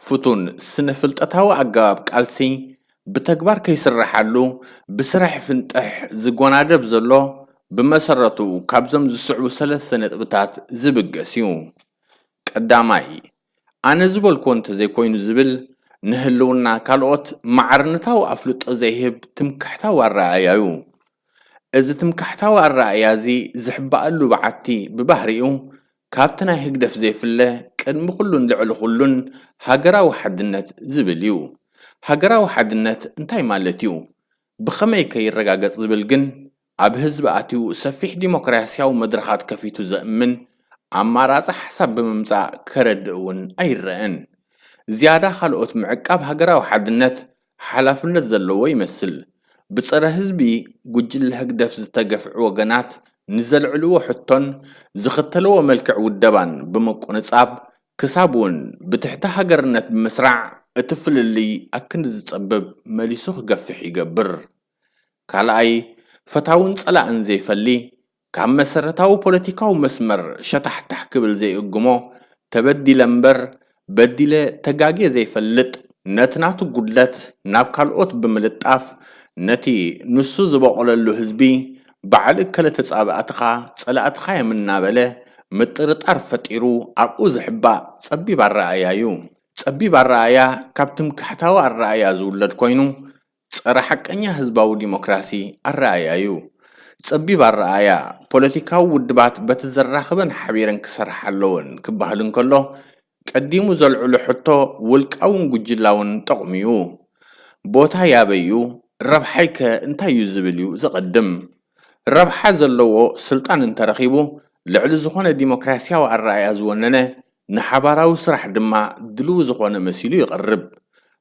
ፍቱን ስነ-ፍልጠታዊ ኣገባብ ቃልሲ ብተግባር ከይስረሓሉ ብስራሕ ፍንጥሕ ዝጎናደብ ዘሎ ብመሰረቱ ካብዞም ዝስዕቡ ሰለስተ ነጥብታት ዝብገስ እዩ። ቀዳማይ፣ ኣነ ዝበልኩዎ እንተዘይኮይኑ ዝብል ንህልውና ካልኦት ማዕርነታዊ ኣፍልጦ ዘይህብ ትምክሕታዊ ኣረኣእያ እዩ። እዚ ትምክሕታዊ ኣረኣእያ እዚ ዝሕበኣሉ በዓቲ ብባህሪኡ ካብቲ ናይ ህግደፍ ዘይፍለ ቅድሚ ኩሉን ልዕሊ ኩሉን ሃገራዊ ሓድነት ዝብል እዩ። ሃገራዊ ሓድነት እንታይ ማለት እዩ? ብኸመይ ከ ይረጋገጽ ዝብል ግን ኣብ ህዝቢ ኣትዩ ሰፊሕ ዲሞክራስያዊ መድረኻት ከፊቱ ዘእምን ኣማራጺ ሓሳብ ብምምጻእ ከረድእ እውን ኣይረአን። ዝያዳ ካልኦት ምዕቃብ ሃገራዊ ሓድነት ሓላፍነት ዘለዎ ይመስል። ብጸረ ህዝቢ ጉጅለ ህግደፍ ዝተገፍዑ ወገናት ንዘልዕልዎ ሕቶን ዝኽተልዎ መልክዕ ውደባን ብምቁንጻብ ክሳብ እውን ብትሕቲ ሃገርነት ብምስራዕ እቲ ፍልልይ ኣክንዲ ዝጸብብ መሊሱ ክገፍሕ ይገብር። ካልኣይ፣ ፈታውን ጸላእን ዘይፈሊ፣ ካብ መሰረታዊ ፖለቲካዊ መስመር ሸታሕታሕ ክብል ዘይእግሞ፣ ተበዲለ እምበር በዲለ ተጋግየ ዘይፈልጥ፣ ነቲ ናቱ ጉድለት ናብ ካልኦት ብምልጣፍ፣ ነቲ ንሱ ዝበቖለሉ ህዝቢ በዓል እከለ ተጻባእትኻ ጸላእትኻ እዮም እናበለ ምጥርጣር ፈጢሩ ኣብኡ ዝሕባእ ጸቢብ ኣረኣእያ እዩ። ጸቢብ ኣረኣእያ ካብ ትምክሕታዊ ኣረኣእያ ዝውለድ ኮይኑ፣ ጸረ ሓቀኛ ህዝባዊ ዲሞክራሲ ኣረኣእያ እዩ። ጸቢብ ኣረኣእያ፣ ፖለቲካዊ ውድባት በቲ ዘራኽበን ሓቢረን ክሰርሓ ኣለወን ክበሃል እንከሎ፣ ቀዲሙ ዘልዕሎ ሕቶ ውልቃውን ጉጅላውን ጠቕሚ እዩ። ቦታይ ኣበይ እዩ? ረብሓይከ እንታይ እዩ ዝብል እዩ ዘቐድም። ረብሓ ዘለዎ ስልጣን እንተረኺቡ፣ ልዕሊ ዝኾነ ዲሞክራስያዊ ኣረኣእያ ዝወነነ፣ ንሓባራዊ ስራሕ ድማ ድልው ዝኾነ መሲሉ ይቐርብ።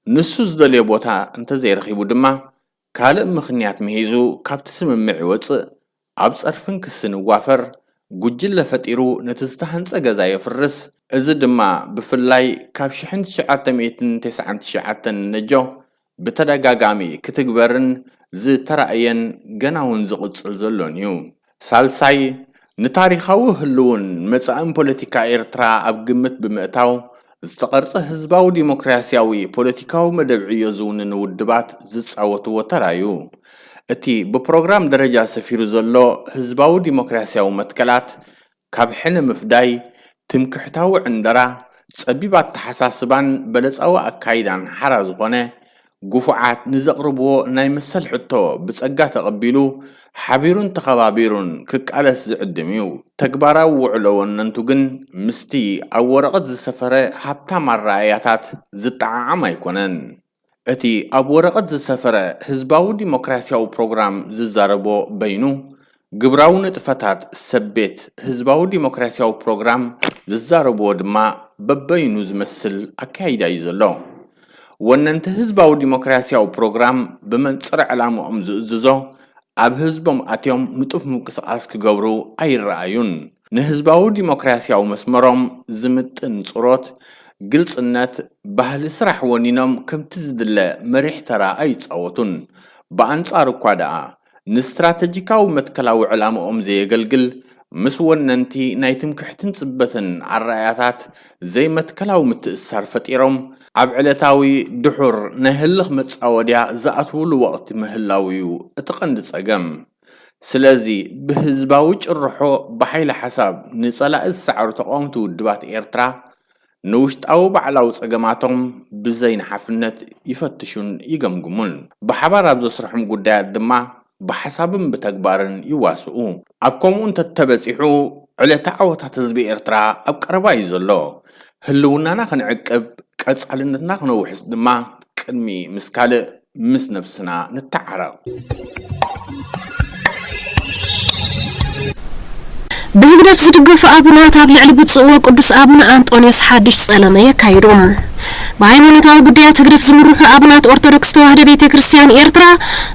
ንሱ ዝደልዮ ቦታ እንተዘይረኺቡ ድማ፣ ካልእ ምኽንያት ምሂዙ ካብቲ ስምምዕ ይወጽእ። ኣብ ጸርፍን ክስን ይዋፈር፣ ጉጅለ ፈጢሩ ነቲ ዝተሃንጸ ገዛ የፍርስ። እዚ ድማ ብፍላይ ካብ ሽሕን ትሽዓተ ሚእትን ተስዓን ትሽዓተን ነጆ ብተደጋጋሚ ክትግበርን ዝተራእየን ገና እውን ዝቕጽል ዘሎን እዩ። ሳልሳይ፣ ንታሪኻዊ ህልውን መጻእን ፖለቲካ ኤርትራ ኣብ ግምት ብምእታው፣ ዝተቐርጸ ህዝባዊ ዲሞክራስያዊ ፖለቲካዊ መደብ ዕዮ ዝውንኑ ውድባት ዝጻወትዎ ተራ እዩ። እቲ ብፕሮግራም ደረጃ ሰፊሩ ዘሎ ህዝባዊ ዲሞክራስያዊ መትከላት፣ ካብ ሕነ ምፍዳይ፣ ትምክሕታዊ ዕንደራ፣ ጸቢብ ኣተሓሳስባን በለጻዊ ኣካይዳን ሓራ ዝኾነ፣ ግፉዓት ንዘቕርብዎ ናይ መሰል ሕቶ ብጸጋ ተቐቢሉ፣ ሓቢሩን ተኸባቢሩን ክቃለስ ዝዕድም እዩ። ተግባራዊ ውዕሎ ወነንቱ ግን ምስቲ ኣብ ወረቐት ዝሰፈረ ሃብታም ኣረኣእያታት ዝጠዓዓም ኣይኮነን። እቲ ኣብ ወረቐት ዝሰፈረ ህዝባዊ ዲሞክራስያዊ ፕሮግራም ዝዛረቦ በይኑ፣ ግብራዊ ንጥፈታት ሰብ ቤት ህዝባዊ ዲሞክራስያዊ ፕሮግራም ዝዛረብዎ ድማ በበይኑ ዝመስል ኣካይዳ እዩ ዘሎ። ወነንቲ ህዝባዊ ዲሞክራስያዊ ፕሮግራም ብመንጽር ዕላምኦም ዝእዝዞ፣ ኣብ ህዝቦም ኣትዮም ንጡፍ ምንቅስቓስ ክገብሩ ኣይረኣዩን። ንህዝባዊ ዲሞክራስያዊ መስመሮም ዝምጥን ጽሮት፣ ግልጽነት፣ ባህሊ ስራሕ ወኒኖም ከምቲ ዝድለ መሪሕ ተራ ኣይጻወቱን። ብኣንጻሩ እኳ ደኣ፣ ንስትራተጂካዊ መትከላዊ ዕላምኦም ዘየገልግል፣ ምስ ወነንቲ ናይ ትምክሕትን ጽበትን ኣረኣእያታት ዘይመትከላዊ ምትእስሳር ፈጢሮም፣ ኣብ ዕለታዊ ድሑር ናይ ህልኽ መጻወድያ ዝኣትውሉ ወቕቲ ምህላው እዩ እቲ ቀንዲ ጸገም። ስለዚ፣ ብህዝባዊ ጭርሖ ብሓይሊ ሓሳብ ንጸላኢ ዝሰዓሩ ተቓወምቲ ውድባት ኤርትራ፣ ንውሽጣዊ ባዕላዊ ጸገማቶም ብዘይ ንሓፍነት ይፈትሹን ይገምግሙን። ብሓባር ኣብ ዘስርሖም ጉዳያት ድማ ብሓሳብን ብተግባርን ይዋስኡ። ኣብ ከምኡ እንተተበጺሑ፣ ዕለተ ዓወታት ህዝቢ ኤርትራ ኣብ ቀረባ እዩ ዘሎ። ህልውናና ክንዕቅብ፣ ቀጻልነትና ክነውሕስ ድማ ቅድሚ ምስ ካልእ ምስ ነብስና ንተዓረቕ። ብህግደፍ ዝድገፉ ኣቡናት ኣብ ልዕሊ ብፁዕ ወቅዱስ ኣቡነ ኣንጦንዮስ ሓድሽ ጸለመ የካይዱ። ብሃይማኖታዊ ጉዳያት ህግደፍ ዝምርሑ ኣቡናት ኦርቶዶክስ ተዋህዶ ቤተ ክርስቲያን ኤርትራ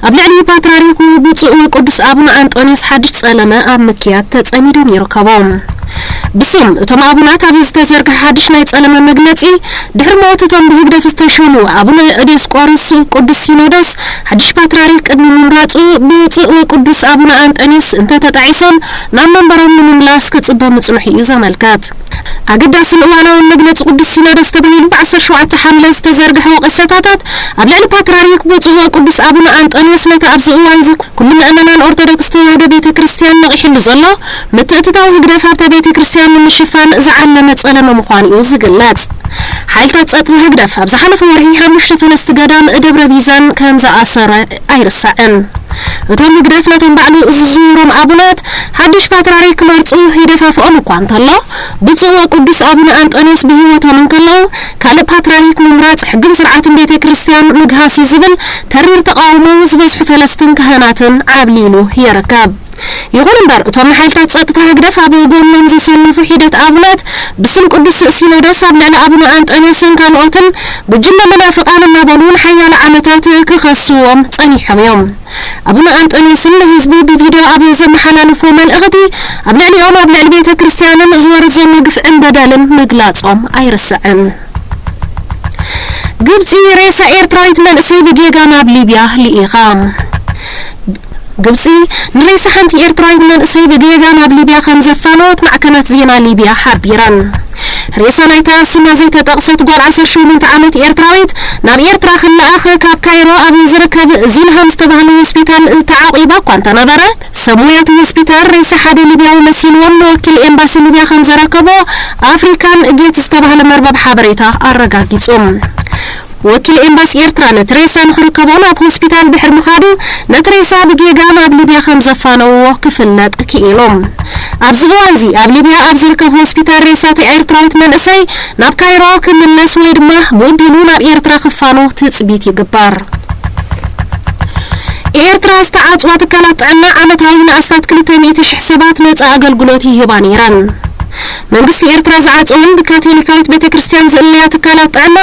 ኣብ ልዕሊ ፓትርያርኩ ብፁዕ ወቅዱስ ኣቡነ ኣንጦንዮስ ሓድሽ ጸለመ ኣብ ምክያድ ተጸሚዶም ይርከቡ። ብስም እቶም ኣቡናት ኣብ ዝተዘርግሐ ሓድሽ ናይ ጸለመ መግለጺ፣ ድሕሪ ሞት እቶም ብህግደፍ ዝተሸሙ ኣቡነ ዲዮስቆሮስ፣ ቅዱስ ሲኖዶስ ሓድሽ ፓትርያርክ ቅድሚ ምምራጹ ብፁዕ ወቅዱስ ኣቡነ ኣንጠንዮስ እንተተጣዒሶም ናብ መንበሮም ንምምላስ ክጽበ ምጽንሑ እዩ ዘመልከት። ኣገዳስን እዋናውን መግለጺ ቅዱስ ሲኖዶስ ተባሂሉ ብ ዓሰርተ ሸውዓተ ሓምለ ዝተዘርግሐ ወቐሰታታት ኣብ ልዕሊ ፓትርያርክ ብፁዕ ወቅዱስ ኣቡነ ኣንጠንዮስ ነቲ ኣብዚ እዋንዚ ኩሉ ምእመናን ኦርቶዶክስ ተዋህዶ ቤተ ክርስቲያን ነቒሕሉ ዘሎ ምትእትታው ህግደፍ ኣብታ ቤተ ክርስቲያን ንምሽፋን ዝዓለመ ጸለመ ምዃኑ እዩ ዝግለጽ። ሓይልታት ጸጥታ ህግደፍ ኣብ ዝሓለፈ ወርሒ ሓሙሽተ ፈለስቲ ገዳም ደብረ ቢዛን ከም ዝኣሰረ ኣይርሳዕን። እቶም ህግደፍ ነቶም ባዕሉ ዝዝውሮም ኣቡናት ሓድሽ ፓትርያርክ ክመርጹ ይደፋፍኦም እኳ እንተሎ፣ ብፁዕ ወቅዱስ ኣቡነ ኣንጠንዮስ ብህይወቶም እንከለዉ ካልእ ፓትርያርክ ምምራጽ ሕግን ስርዓትን ቤተ ክርስቲያን ምግሃስ እዩ ዝብል ተሪር ተቓውሞ ዝበዝሑ ፈለስትን ካህናትን ዓብሊሉ ይርከብ። ይኹን እምበር፣ እቶም ንሓይልታት ጸጥታ ህግደፍ ኣብ ጎኖም ዝሰለፉ ሒደት ኣቡናት ብስም ቅዱስ ሲኖዶስ ኣብ ልዕሊ ኣቡነ ኣንጠንዮስን ካልኦትን ጉጅለ መናፍቃን እናበሉ ንሓያሎ ዓመታት ክኸስዎም ጸኒሖም እዮም። ኣቡነ ኣንጠንዮስን ንህዝቢ ብቪድዮ ኣብ ዘመሓላለፎ መልእኽቲ፣ ኣብ ልዕሊኦም ኣብ ልዕሊ ቤተ ክርስቲያንን ዝወርድ ዘሎ ግፍዕን በደልን ምግላጾም ኣይርስዕን። ግብጺ ሬሳ ኤርትራዊት መንእሰይ ብጌጋ ናብ ሊብያ ልኢኻ። ግብጺ ንሬሳ ሓንቲ ኤርትራዊት መንእሰይ ብጌጋ ናብ ሊብያ ከም ዘፋነወት ማዕከናት ዜና ሊብያ ሓቢረን። ሬሳ ናይታ ስማ ዘይተጠቕሰት ጓል ዓሰርተ ሸሞንተ ዓመት ኤርትራዊት ናብ ኤርትራ ክለኣኽ ካብ ካይሮ ኣብ ዝርከብ ዚልሃም ዝተባህለ ሆስፒታል ተዓቂባ እኳ እንተነበረ፣ ሰብ ሞያ እቲ ሆስፒታል ሬሳ ሓደ ሊብያዊ መሲልዎም ንወኪል ኤምባሲ ሊብያ ከም ዘረከቦ ኣፍሪካን ጌት ዝተባህለ መርበብ ሓበሬታ ኣረጋጊጹ። ወኪል ኤምባሲ ኤርትራ ነቲ ሬሳ ንኽርከቦ ናብ ሆስፒታል ድሕሪ ምኻዱ፣ ነቲ ሬሳ ብጌጋ ናብ ሊብያ ከም ዘፋነውዎ ክፍለጥ ክኢሉ። ኣብዚ እዋንዚ ኣብ ሊብያ ኣብ ዝርከብ ሆስፒታል ሬሳ እቲ ኤርትራዊት መንእሰይ ናብ ካይሮ ክምለስ ወይ ድማ ብኡቢሉ ናብ ኤርትራ ክፋኖ ትጽቢት ይግበር። ኤርትራ ዝተዓጽዋ ትካላት ጥዕና ዓመታዊ ንኣስታት ክልተ ሚእቲ ሽሕ ሰባት ነጻ ኣገልግሎት ይህባ ነይረን። መንግስቲ ኤርትራ ዝዓጸወን ብካቶሊካዊት ቤተ ክርስቲያን ዝእለያ ትካላት ጥዕና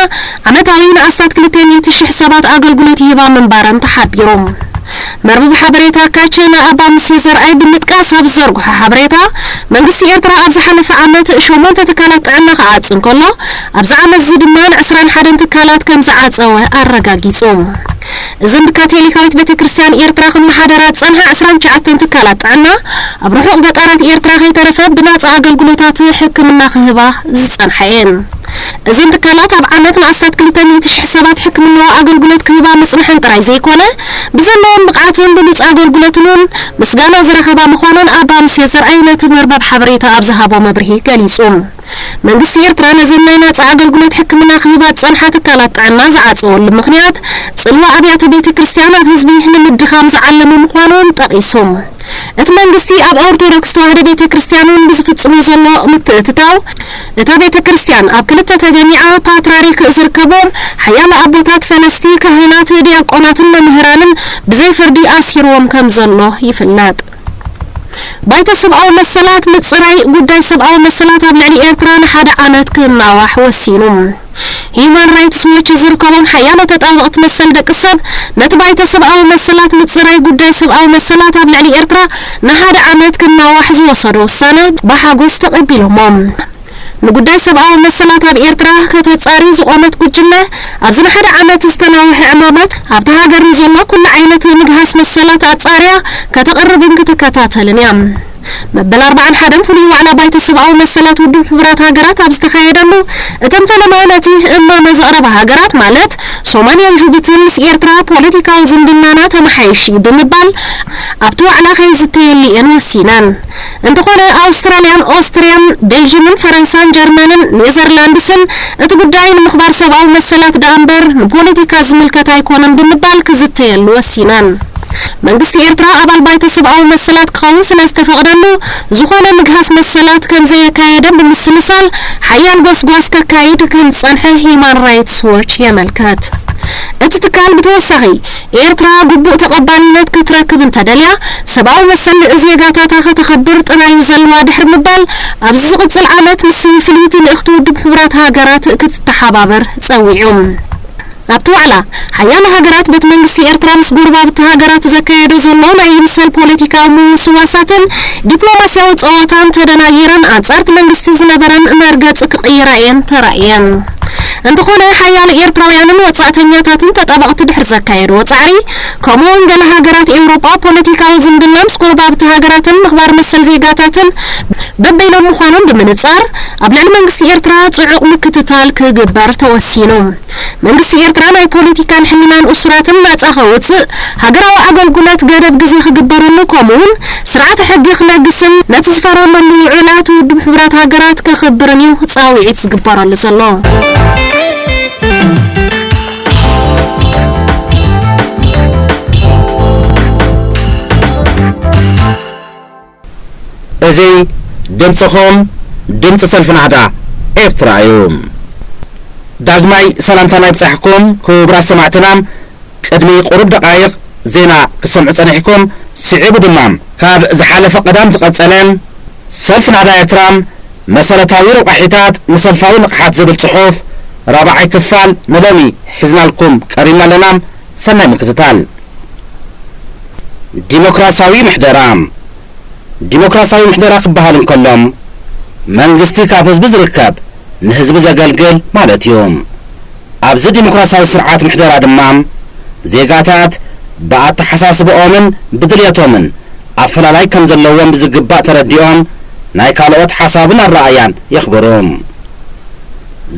ዓመታዊ ንኣስታት ክልተ ሚእቲ ሽሕ ሰባት ኣገልግሎት ይህባ ምንባረን ተሓቢሩ። መርበብ ሓበሬታ ካቸ ንኣባ ሙሴ ዘርኣይ ብምጥቃስ ኣብ ዝዘርግሖ ሓበሬታ፣ መንግስቲ ኤርትራ ኣብ ዝሓለፈ ዓመት ሸሞንተ ትካላት ጥዕና ክዓጽ እንከሎ፣ ኣብዚ ዓመት እዚ ድማ ንዕስራን ሓደን ትካላት ከም ዝዓጸወ ኣረጋጊጹ። እዘን ብካቶሊካዊት ቤተ ክርስቲያን ኤርትራ ክመሓደራ ዝጸንሓ ዕስራን ትሽዓተን ትካላት ጥዕና፣ ኣብ ርሑቕ ገጠራት ኤርትራ ከይተረፈ ብናጻ ኣገልግሎታት ሕክምና ክህባ ዝጸንሓ እየን። እዘን ትካላት ኣብ ዓመት ንኣስታት ክልተ ሚእቲ ሽሕ ሰባት ሕክምናዊ ኣገልግሎት ክህባ ምጽንሐን ጥራይ ዘይኮነ፣ ብዘለወን ብቕዓትን ብሉጽ ኣገልግሎትን እውን ምስጋና ዝረኸባ ምዃነን ኣባ ሙሴ ዘርኣይ ነቲ መርበብ ሓበሬታ ኣብ ዝሃቦ መብርሂ ገሊጹ። መንግስቲ ኤርትራ ነዘን ናይ ናጻ ኣገልግሎት ሕክምና ክህባ ዝጸንሓ ትካላት ጥዕና ዝዓጸወሉ ምኽንያት፣ ጽልዋ ኣብያተ ቤተ ክርስቲያን ኣብ ህዝቢ ንምድኻም ዝዓለመ ምዃኑ እውን ጠቒሱ። እቲ መንግስቲ ኣብ ኦርቶዶክስ ተዋህዶ ቤተ ክርስቲያን እውን ብዝፍጽሞ ዘሎ ምትእትታው፣ እታ ቤተ ክርስቲያን ኣብ ክልተ ተገሚዓ ፓትርያርክ ዝርከቦም ሓያሎ ኣቦታት ፈለስቲ፣ ካህናት፣ ዲያቆናትን መምህራንን ብዘይ ፍርዲ ኣሲርዎም ከም ዘሎ ይፍለጥ። ባይቶ ሰብኣዊ መሰላት ምጽራይ ጉዳይ ሰብኣዊ መሰላት ኣብ ልዕሊ ኤርትራ ንሓደ ዓመት ክናዋሕ ወሲኑ። ሂዩማን ራይትስ ዎች ዝርከቦም ሓያሎ ተጣበቕቲ መሰል ደቂ ሰብ፣ ነቲ ባይቶ ሰብኣዊ መሰላት ምጽራይ ጉዳይ ሰብኣዊ መሰላት ኣብ ልዕሊ ኤርትራ ንሓደ ዓመት ክናዋሕ ዝወሰዶ ውሳነ ብሓጎስ ተቐቢሎሞ። ንጉዳይ ሰብኣዊ መሰላት ኣብ ኤርትራ ከተጻሪ ዝቖመት ጉጅለ፣ ኣብዚ ንሓደ ዓመት ዝተናውሐ ዕማማት ኣብታ ሃገር ንዘሎ ኩሉ ዓይነት ምግሃስ መሰላት ኣጻርያ ከተቕርብን ክትከታተልን እያ። መበል ኣርባዓን ሓደን ፍሉይ ዋዕላ ባይቶ ሰብኣዊ መሰላት ውድብ ሕቡራት ሃገራት ኣብ ዝተኻየደሉ፣ እተን ፈለማ ነቲ እማመ ዘቕረባ ሃገራት፣ ማለት ሶማልያን ጅቡቲን፣ ምስ ኤርትራ ፖለቲካዊ ዝምድናና ተመሓይሽ እዩ ብምባል፣ ኣብቲ ዋዕላ ከይዝተየሉ እየን ወሲነን። እንተኾነ፣ ኣውስትራልያን ኦስትርያን፣ ቤልጅምን ፈረንሳን ጀርመንን ኔዘርላንድስን እቲ ጉዳይ ንምኽባር ሰብኣዊ መሰላት ደኣ እምበር ንፖለቲካ ዝምልከት ኣይኮነን ብምባል ክዝተየሉ ወሲነን። መንግስቲ ኤርትራ ኣባል ባይቶ ሰብኣዊ መሰላት ክኸውን ስለ ዝተፈቕደሉ፣ ዝኾነ ምግሃስ መሰላት ከም ዘየካየደ ብምስልሳል፣ ሓያል ጎስጓስ ከካይድ ከም ዝጸንሐ ሂዩማን ራይትስ ዎች የመልከት። እቲ ትካል ብተወሳኺ፣ ኤርትራ ግቡእ ተቐባልነት ክትረክብ እንተደልያ፣ ሰብኣዊ መሰል ዜጋታታ ከተኸብር ጥራይ እዩ ዘለዋ ድሕሪ ምባል፣ ኣብዚ ዝቕጽል ዓመት ምስ ፍልይቲ ልእኽቲ ውድብ ሕቡራት ሃገራት ክትተሓባበር ጸዊዑ። ኣብቲ ዋዕላ፣ ሓያለ ሃገራት በቲ መንግስቲ ኤርትራ ምስ ጎረባብቲ ሃገራት ዘካየዶ ዘሎ ናይ ይምሰል ፖለቲካዊ ምውስዋሳትን ዲፕሎማስያዊ ጸዋታን ተደናጊረን ኣንጻርቲ መንግስቲ ዝነበረን መርገጽ ክቕይራ እየን ተራእየን። እንተኾነ፣ ሓያለ ኤርትራውያንን ወጻእተኛታትን ተጣበቕቲ ድሕሪ ዘካየድዎ ጻዕሪ፣ ከምኡ'ውን ገለ ሃገራት ኤውሮጳ ፖለቲካዊ ዝምድና ምስ ጎረባብቲ ሃገራትን ምኽባር መሰል ዜጋታትን በበይኖም ምዃኖም ብምንጻር፣ ኣብ ልዕሊ መንግስቲ ኤርትራ ጽዑቕ ምክትታል ክግበር ተወሲኑ። መንግስቲ ኤርትራ ናይ ፖለቲካን ሕልናን እሱራትን ናጻ ከውጽእ፣ ሃገራዊ ኣገልግሎት ገደብ ግዜ ክግበረሉ፣ ከምኡ'ውን ስርዓተ ሕጊ ክነግስን ነቲ ዝፈረመሉ ውዕላት ውድብ ሕቡራት ሃገራት ከኽብርን እዩ ጻውዒት ዝግበረሉ ዘሎ። እዚ ድምፅኹም፣ ድምፂ ሰልፊ ናህዳ ኤርትራ እዩ። ዳግማይ ሰላምታና ይብፃሕኩም ክቡራት ሰማዕትና። ቅድሚ ቁሩብ ደቃይቕ ዜና ክትሰምዑ ጸኒሕኩም። ስዒቡ ድማ ካብ ዝሓለፈ ቀዳም ዝቐጸለ ሰልፊ ናህዳ ኤርትራ መሰረታዊ ረቋሒታት ንሰልፋዊ ንቕሓት ዝብል ጽሑፍ ራብዓይ ክፋል ንሎሚ ሒዝናልኩም ቀሪብና ኣለና። ሰናይ ምክትታል። ዲሞክራሲያዊ ምሕደራ። ዲሞክራሲያዊ ምሕደራ ክበሃል እንከሎ፣ መንግስቲ ካብ ህዝቢ ዝርከብ ንህዝቢ ዘገልግል ማለት እዩ። ኣብዚ ዲሞክራሲያዊ ስርዓት ምሕደራ ድማ፣ ዜጋታት ብኣተሓሳስብኦምን ብድልየቶምን ኣፈላላይ ከም ዘለዎም ብዝግባእ ተረዲኦም፣ ናይ ካልኦት ሓሳብን ኣረኣእያን የኽብሩ።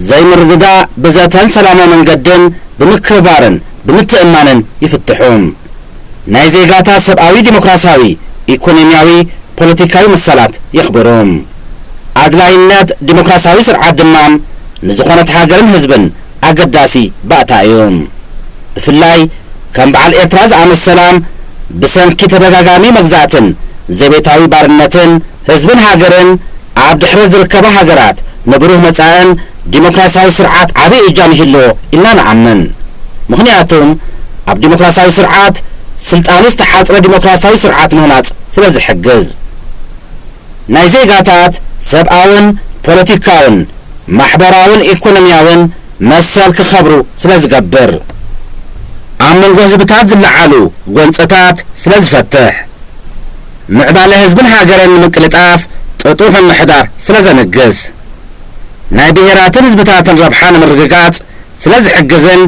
ዘይምርድዳእ ብዘተን ሰላማዊ መንገድን ብምክብባርን ብምትእምማንን ይፍትሑ። ናይ ዜጋታት ሰብኣዊ ዲሞክራሲያዊ፣ ኢኮኖሚያዊ፣ ፖለቲካዊ መሰላት የኽብሩ። ኣድላይነት ዲሞክራሲያዊ ስርዓት ድማ ንዝኾነት ሃገርን ህዝብን ኣገዳሲ ባእታ እዩ። ብፍላይ ከም በዓል ኤርትራ ዝኣመሰላ ብሰንኪ ተደጋጋሚ መግዛእትን ዘቤታዊ ባርነትን ህዝብን ሃገርን ኣብ ድሕረት ዝርከባ ሃገራት ንብሩህ መጻእን ዲሞክራሲያዊ ስርዓት ዓቢ እጃም ይህልዎ ኢልና ንኣምን። ምኽንያቱም ኣብ ዲሞክራሲያዊ ስርዓት ስልጣኑ ዝተሓጽረ ዲሞክራሲያዊ ስርዓት ምህናጽ ስለ ዝሕግዝ። ናይ ዜጋታት ሰብኣውን ፖለቲካውን ማሕበራውን ኢኮኖሚያውን መሰል ክኸብሩ ስለ ዝገብር። ኣብ መንጎ ህዝብታት ዝለዓሉ ጎንጽታት ስለ ዝፈትሕ። ምዕባለ ህዝብን ሃገርን ንምቅልጣፍ ጥጡሕ ምምሕዳር ስለ ዘንግስ። ናይ ብሄራትን ህዝብታትን ረብሓ ንምርግጋጽ ስለ ዝሕግዝን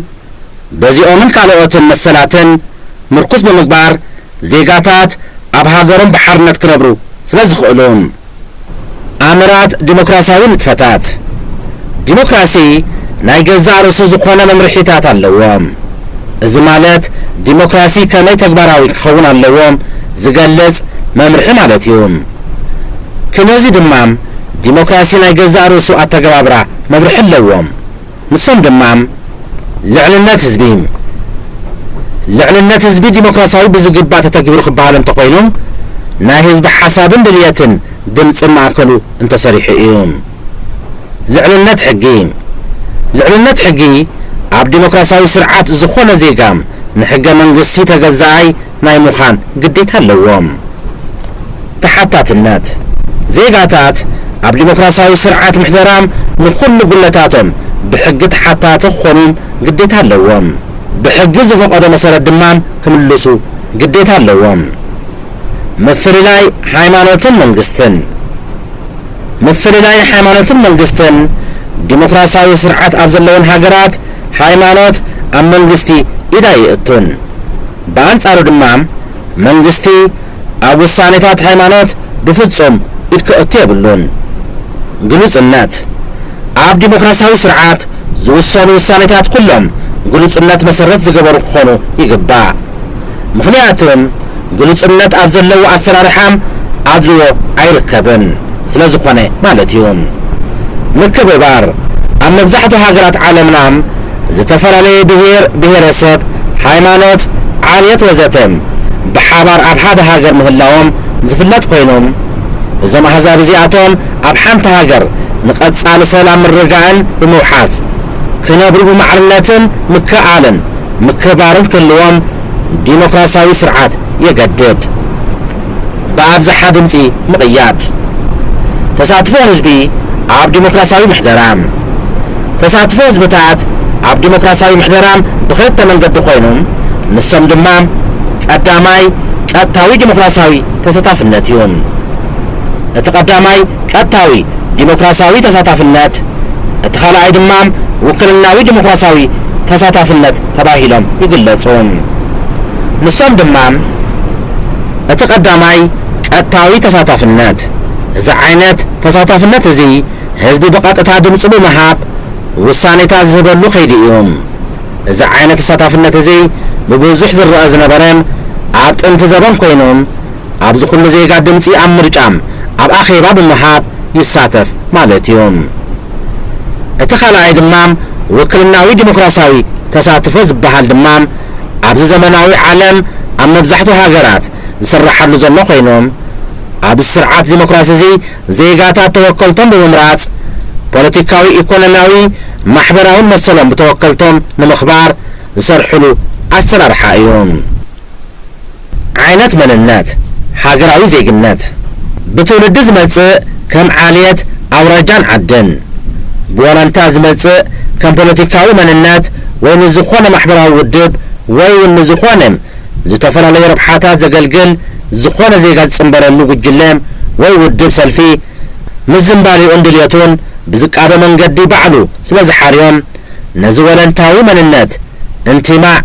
በዚኦምን ካልኦትን መሰላትን ምርኩስ ብምግባር ዜጋታት ኣብ ሃገሮም ብሓርነት ክነብሩ ስለ ዝኽእሉን። ኣምራት ዲሞክራሲያዊ ንጥፈታት። ዲሞክራሲ ናይ ገዛእ ርእሱ ዝኾነ መምርሒታት ኣለዎ። እዚ ማለት ዲሞክራሲ ከመይ ተግባራዊ ክኸውን ኣለዎ ዝገልጽ መምርሒ ማለት እዩ። ክነዚ ድማ ዲሞክራሲ ናይ ገዛእ ርእሱ ኣተገባብራ መምርሒ ኣለዎ። ንሶም ድማ ልዕልነት ህዝቢ። ልዕልነት ህዝቢ ዲሞክራሲያዊ ብዝግባእ ተተግቢሩ ክበሃል እንተኾይኑ፣ ናይ ህዝቢ ሓሳብን ድልየትን ድምፅን ማእከሉ እንተሰሪሑ እዩ። ልዕልነት ሕጊ። ልዕልነት ሕጊ ኣብ ዲሞክራሲያዊ ስርዓት ዝኾነ ዜጋ ንሕገ መንግስቲ ተገዛኣይ ናይ ምዃን ግዴታ ኣለዎም። ተሓታትነት። ዜጋታት ኣብ ዲሞክራሲያዊ ስርዓት ምሕደራ ንኹሉ ጉለታቶም ብሕጊ ተሓታቲ ክኾኑ ግዴታ ኣለዎም። ብሕጊ ዝፈቐዶ መሰረት ድማ ክምልሱ ግዴታ ኣለዎም። ምፍልላይ ሃይማኖትን መንግስትን። ምፍልላይ ሃይማኖትን መንግስትን። ዲሞክራሲያዊ ስርዓት ኣብ ዘለወን ሃገራት ሃይማኖት ኣብ መንግስቲ ኢድ ኣይእቱን። ብኣንጻሩ ድማ መንግስቲ ኣብ ውሳኔታት ሃይማኖት ብፍጹም ኢድ ከእቱ የብሉን። ግሉጽነት። ኣብ ዲሞክራሲያዊ ስርዓት ዝውሰኑ ውሳኔታት ኩሎም ግሉጽነት መሰረት ዝገበሩ ክኾኑ ይግባእ። ምኽንያቱ ግሉጽነት ኣብ ዘለዎ ኣሰራርሓ ኣድልዎ ኣይርከብን ስለ ዝኾነ ማለት እዩ። ምክብባር። ኣብ መብዛሕትኡ ሃገራት ዓለምና ዝተፈላለየ ብሄር፣ ብሄረሰብ፣ ሃይማኖት፣ ዓሌት ወዘተ ብሓባር ኣብ ሓደ ሃገር ምህላዎም ዝፍለጥ ኮይኖም፣ እዞም ኣህዛብ እዚኣቶም ኣብ ሓንቲ ሃገር ንቐጻሊ ሰላም ምርግጋእን ብምውሓስ ክነብሩ ብማዕርነትን ምክእኣልን ምክብባርን ክህልዎም ዲሞክራሲያዊ ስርዓት የገድድ። ብኣብዝሓ ድምጺ ምቕያድ። ተሳትፎ ህዝቢ ኣብ ዲሞክራሲያዊ ምሕደራ። ተሳትፎ ህዝብታት ኣብ ዲሞክራሲያዊ ምሕደራም ብኽልተ መንገዲ ኮይኖም፣ ንሶም ድማ ቀዳማይ ቀጥታዊ ዲሞክራሲያዊ ተሳታፍነት እዩ። እቲ ቀዳማይ ቀጥታዊ ዲሞክራሲያዊ ተሳታፍነት፣ እቲ ካልኣይ ድማ ውክልናዊ ዲሞክራሲያዊ ተሳታፍነት ተባሂሎም ይግለጹ። ንሶም ድማ እቲ ቀዳማይ ቀጥታዊ ተሳታፍነት፣ እዚ ዓይነት ተሳታፍነት እዚ ህዝቢ ብቐጥታ ድምፁ ብምሃብ ውሳኔታት ዝህበሉ ከይዲ እዩ። እዚ ዓይነት ተሳታፍነት እዚ ብብዙሕ ዝረአ ዝነበረ ኣብ ጥንቲ ዘበን ኮይኑ፣ ኣብዚ ኩሉ ዜጋ ድምፂ ኣብ ምርጫ ኣብ ኣኼባ ብምሃብ ይሳተፍ ማለት እዩ። እቲ ካልኣይ ድማ ውክልናዊ ዲሞክራሲያዊ ተሳትፎ ዝበሃል ድማ ኣብዚ ዘመናዊ ዓለም ኣብ መብዛሕትኡ ሃገራት ዝስርሓሉ ዘሎ ኮይኑ፣ ኣብዚ ስርዓት ዲሞክራሲ እዚ ዜጋታት ተወከልቶም ብምምራፅ ፖለቲካዊ፣ ኢኮኖሚያዊ፣ ማሕበራውን መሰሎም ብተወከልቶም ንምኽባር ዝሰርሕሉ ኣሰራርሓ እዩ። ዓይነት መንነት፣ ሃገራዊ ዜግነት። ብትውልዲ ዝመጽእ ከም ዓሌት፣ ኣውራጃን ዓድን። ብወለንታ ዝመጽእ ከም ፖለቲካዊ መንነት ወይ ንዝኾነ ማሕበራዊ ውድብ ወይ እውን ንዝኾነ ዝተፈላለዩ ረብሓታት ዘገልግል ዝኾነ ዜጋ ዝጽንበረሉ ጉጅለ ወይ ውድብ ሰልፊ ምስ ዝንባሌኡን ድልየቱን ብዝቃዶ መንገዲ ባዕሉ ስለ ዝሓርዮም፣ ነዚ ወለንታዊ መንነት እንትማዕ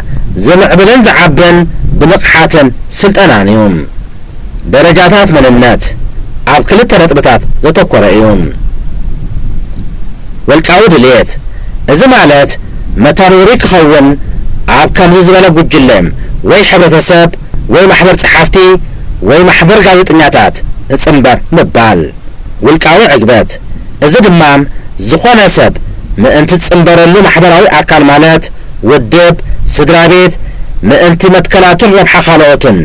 ዝምዕብልን ዝዓብን ብንቕሓትን ስልጠናን እዩ። ደረጃታት መንነት ኣብ ክልተ ነጥብታት ዘተኮረ እዩ። ውልቃዊ ድልየት፣ እዚ ማለት መታን ውሩይ ክኸውን ኣብ ከምዚ ዝበለ ጉጅለ ወይ ሕብረተሰብ ወይ ማሕበር ጸሓፍቲ ወይ ማሕበር ጋዜጠኛታት እጽንበር ምባል። ውልቃዊ ዕግበት፣ እዚ ድማ ዝኾነ ሰብ ምእንቲ ዝጽንበረሉ ማሕበራዊ ኣካል ማለት ውድብ፣ ስድራ ቤት፣ ምእንቲ መትከላቱን ረብሓ ካልኦትን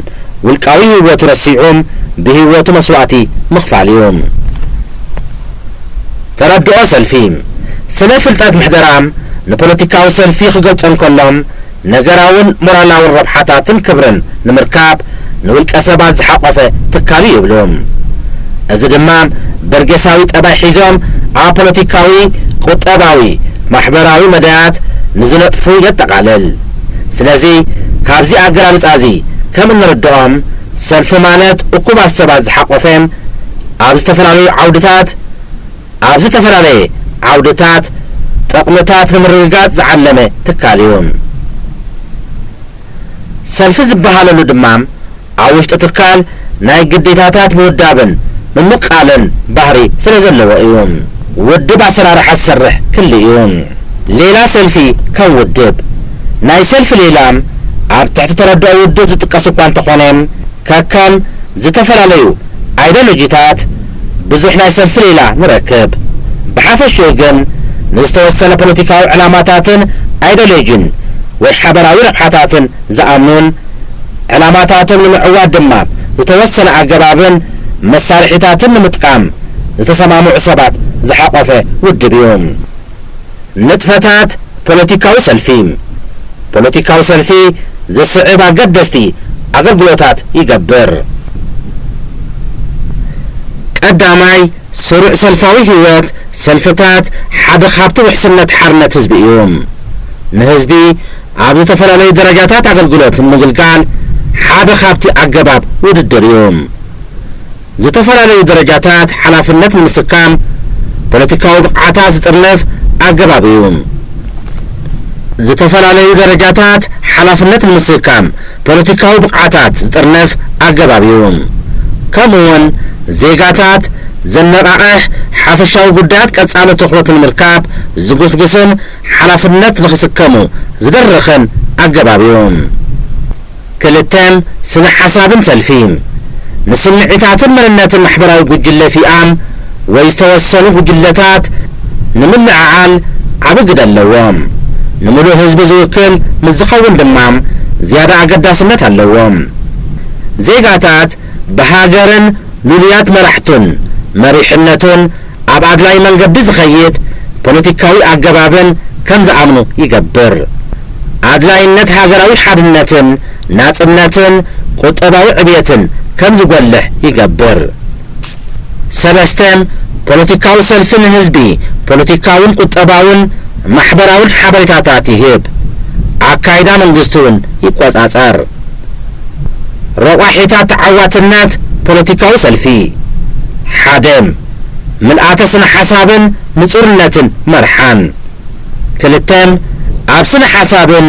ውልቃዊ ህይወቱ ረሲዑ ብህይወቱ መስዋእቲ ምኽፋል እዩ። ተረድኦ ሰልፊ፣ ስነ ስልጠት ምሕደራ ንፖለቲካዊ ሰልፊ ክገልጾ እንከሎ፣ ነገራውን ሞራላውን ረብሓታትን ክብርን ንምርካብ ንውልቀ ሰባት ዝሓቖፈ ትካል እዩ ይብሉ። እዚ ድማ በርጌሳዊ ጠባይ ሒዞም ኣብ ፖለቲካዊ፣ ቁጠባዊ፣ ማሕበራዊ መዳያት ንዝነጥፉ የጠቓልል። ስለዚ ካብዚ ኣገላልጻ እዚ ከም እንርድኦም ሰልፊ ማለት እኩባት ሰባት ዝሓቖፈ ኣብ ዝተፈላለዩ ዓውድታት ኣብ ዝተፈላለየ ዓውድታት ጠቕምታት ንምርግጋጽ ዝዓለመ ትካል እዩ። ሰልፊ ዝበሃለሉ ድማ ኣብ ውሽጢ ትካል ናይ ግዴታታት ምውዳብን ምምቓልን ባህሪ ስለ ዘለዎ እዩ። ውድብ ኣሰራርሓ ዝሰርሕ ክሊ እዩ። ሌላ ሰልፊ ከም ውድብ፣ ናይ ሰልፊ ሌላ ኣብ ትሕቲ ተረድኦ ውድብ ዝጥቀስ እኳ እንተኾነ፣ ከከም ዝተፈላለዩ ኣይደሎጂታት ብዙሕ ናይ ሰልፊ ሌላ ንረክብ። ብሓፈሽኡ ግን ንዝተወሰነ ፖለቲካዊ ዕላማታትን ኣይደሎጂን ወይ ሓበራዊ ረብሓታትን ዝኣምኑን ዕላማታቶም ንምዕዋት ድማ ዝተወሰነ ኣገባብን መሳርሒታትን ንምጥቃም ዝተሰማምዑ ሰባት ዝሓቖፈ ውድብ እዩ። ንጥፈታት ፖለቲካዊ ሰልፊ። ፖለቲካዊ ሰልፊ ዝስዕብ ኣገደስቲ ኣገልግሎታት ይገብር። ቀዳማይ፣ ስሩዕ ሰልፋዊ ህይወት ሰልፍታት ሓደ ካብቲ ውሕስነት ሓርነት ህዝቢ እዩ። ንህዝቢ ኣብ ዝተፈላለዩ ደረጃታት ኣገልግሎት ንምግልጋል ሓደ ካብቲ ኣገባብ ውድድር እዩ። ዝተፈላለዩ ደረጃታት ሓላፍነት ንምስካም ፖለቲካዊ ብቕዓታት ዝጥርንፍ ኣገባብ እዩ። ዝተፈላለዩ ደረጃታት ሓላፍነት ንምስካም ፖለቲካዊ ብቕዓታት ዝጥርንፍ ኣገባብ እዩ። ከምኡውን ዜጋታት ዘነቓቕሕ ሓፈሻዊ ጉዳያት ቀጻሊ ትኹረት ንምርካብ ዝጉስጉስን ሓላፍነት ንኽስከሙ ዝድርኽን ኣገባብ እዩ። ክልተ፣ ስነ ሓሳብን ሰልፊ። ንስምዒታትን መንነትን ማሕበራዊ ጉጅለ ፊኣም ወይ ዝተወሰኑ ጉጅለታት ንምልዕዓል ዓቢ ግደ ኣለዎም። ንምሉእ ህዝቢ ዝውክል ምስ ዝኸውን ድማ ዝያዳ ኣገዳስነት ኣለዎም። ዜጋታት ብሃገርን ልሉያት መራሕቱን መሪሕነቱን ኣብ ኣድላይ መንገዲ ዝኸይድ ፖለቲካዊ ኣገባብን ከም ዝኣምኑ ይገብር። ኣድላይነት ሃገራዊ ሓድነትን ናጽነትን ቁጠባዊ ዕብየትን ከም ዝጎልሕ ይገብር። ሰለስተ፣ ፖለቲካዊ ሰልፊ ንህዝቢ ፖለቲካውን ቁጠባውን ማሕበራውን ሓበሬታታት ይህብ። ኣካይዳ መንግስቲ እውን ይቆጻጸር። ረቋሒታት ተዓዋትነት ፖለቲካዊ ሰልፊ። ሓደ፣ ምልኣተ ስነ ሓሳብን ንጹርነትን መርሓን። ክልተ፣ ኣብ ስነ ሓሳብን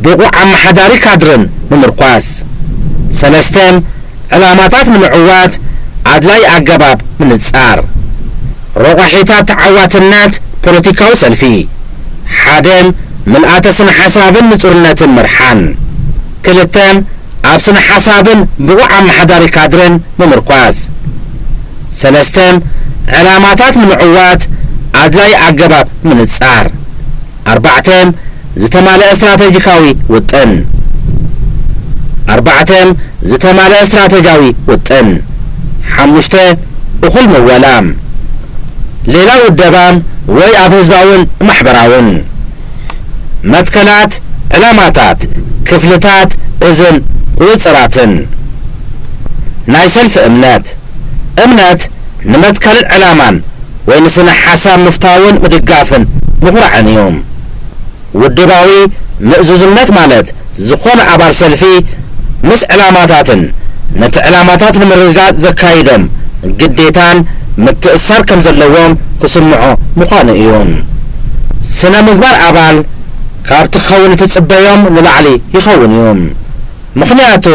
ብቑዕ ኣመሓዳሪ ካድርን ምምርኳስ። ሰለስተ፣ ዕላማታት ንምዕዋት ኣድላይ ኣገባብ ምንጻር። ረቋሒታት ተዓዋትነት ፖለቲካዊ ሰልፊ። ሓደ፣ ምልኣተ ስነ ሓሳብን ንጹርነትን መርሓን። ክልተ፣ ኣብ ስነ ሓሳብን ብቑዕ ኣመሓዳሪ ካድርን ምምርኳስ። ሰለስተ፣ ዕላማታት ንምዕዋት ኣድላይ ኣገባብ ምንጻር። ኣርባዕተ፣ ዝተማልአ ስትራተጂካዊ ውጥን። ኣርባዕተ፣ ዝተማልአ ስትራተጂያዊ ውጥን። ሓሙሽተ፣ እኹል ምወላ። ሌላ ውደባ ወይ ኣብ ህዝባውን ማሕበራውን መትከላት፣ ዕላማታት፣ ክፍልታት እዝን ቁጽራትን። ናይ ሰልፊ እምነት። እምነት ንመትከልን ዕላማን ወይ ንስነ ሓሳብ ምፍታውን ምድጋፍን ምኹራዕን እዩ። ውድባዊ ምእዙዝነት ማለት ዝኾነ ኣባል ሰልፊ ምስ ዕላማታትን ነቲ ዕላማታት ንምርግጋጽ ዘካይዶም ግዴታን ምትእሳር ከም ዘለዎም ክስምዖ ምዃኑ እዩ። ስነ ምግባር ኣባል ካብቲ ክኸውን እትጽበዮም ንላዕሊ ይኸውን እዩ። ምኽንያቱ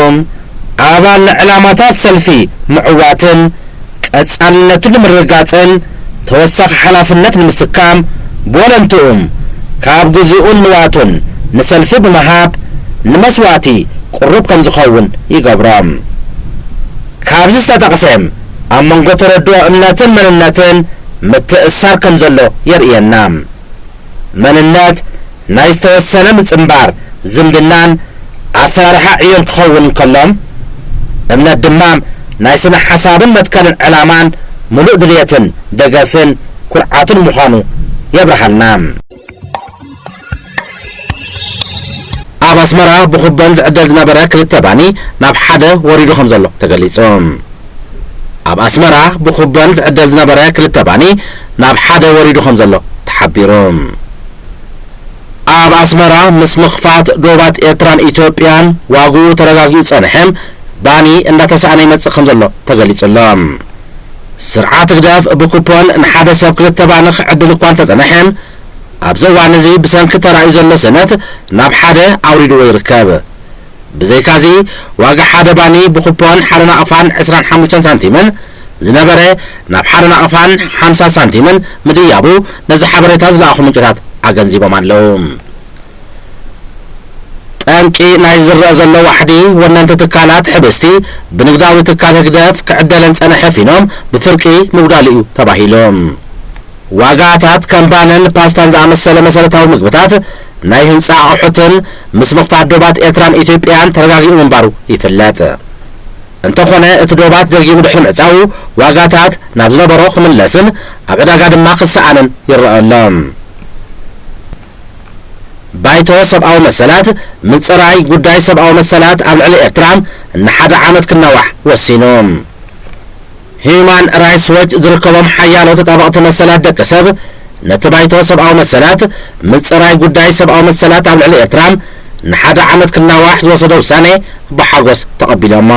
ኣባል ንዕላማታት ሰልፊ ምዕዋትን ቀጻልነቱ ንምርግጋጽን ተወሳኺ ሓላፍነት ንምስካም ብወለንትኡም ካብ ግዝኡን ንዋቱን ንሰልፊ ብምሃብ ንመስዋእቲ ቅሩብ ከም ዝኸውን ይገብሮም። ካብዚ ዝተጠቕሰ ኣብ መንጎ ተረድኦ እምነትን መንነትን ምትእሳር ከም ዘሎ የርእየና። መንነት ናይ ዝተወሰነ ምጽንባር ዝምድናን ኣሰራርሓ ዕዮን ክኸውን እንከሎ፣ እምነት ድማ ናይ ስነ ሓሳብን መትከልን ዕላማን ምሉእ ድልየትን ደገፍን ኩርዓትን ምዃኑ የብርሃልና። ኣብ ኣስመራ ብኹበን ዝዕደል ዝነበረ ክልተ ባኒ ናብ ሓደ ወሪዱ ከም ዘሎ ተገሊጹ። ኣብ ኣስመራ ብኹበን ዝዕደል ዝነበረ ክልተ ባኒ ናብ ሓደ ወሪዱ ከም ዘሎ ተሓቢሩ። ኣብ ኣስመራ ምስ ምኽፋት ዶባት ኤርትራን ኢትዮጵያን ዋግኡ ተረጋጊኡ ጸንሐ ባኒ እንዳተሳእነ ይመጽእ ከም ዘሎ ተገሊጹ ኣሎ። ስርዓት ህግደፍ ብኩፖን ንሓደ ሰብ ክልተ ባኒ ክዕድል እኳ እንተጸንሐ፣ ኣብዚ እዋን እዚ ብሰንኪ ተራእዩ ዘሎ ስእነት ናብ ሓደ ኣውሪድዎ ይርከብ። ብዘይካዚ፣ ዋጋ ሓደ ባኒ ብኩፖን ሓደ ናቕፋን ዕስራን ሓሙሽተን ሳንቲምን ዝነበረ ናብ ሓደ ናቕፋን ሓምሳ ሳንቲምን ምድያቡ ነዚ ሓበሬታ ዝለኣኹ ምንጭታት ኣገንዚቦም ኣለዉ። ጠንቂ ናይ ዝረአ ዘሎ ዋሕዲ፣ ወነንቲ ትካላት ሕብስቲ ብንግዳዊ ትካል ህግደፍ ክዕደለን ጸንሐ ፊኖም ብፍርቂ ምጉዳሉ እዩ ተባሂሉ። ዋጋታት ከም ባንን ፓስታን ዝኣመሰለ መሰረታዊ ምግብታት፣ ናይ ህንጻ ኣቑሑትን ምስ ምኽፋት ዶባት ኤርትራን ኢትዮጵያን ተረጋጊኡ ምንባሩ ይፍለጥ። እንተኾነ፣ እቲ ዶባት ደጊሙ ድሕሪ ምዕጻዉ ዋጋታት ናብ ዝነበሮ ክምለስን ኣብ ዕዳጋ ድማ ክሰኣንን ይረአ ኣሎ። ባይቶ ሰብኣዊ መሰላት ምጽራይ ጉዳይ ሰብኣዊ መሰላት ኣብ ልዕሊ ኤርትራ ንሓደ ዓመት ክናዋሕ ወሲኑ። ሂዩማን ራይትስ ዎች ዝርከቦም ሓያሎ ተጣበቕቲ መሰላት ደቂ ሰብ፣ ነቲ ባይቶ ሰብኣዊ መሰላት ምጽራይ ጉዳይ ሰብኣዊ መሰላት ኣብ ልዕሊ ኤርትራ ንሓደ ዓመት ክናዋሕ ዝወሰዶ ውሳኔ ብሓጎስ ተቐቢሎሞ።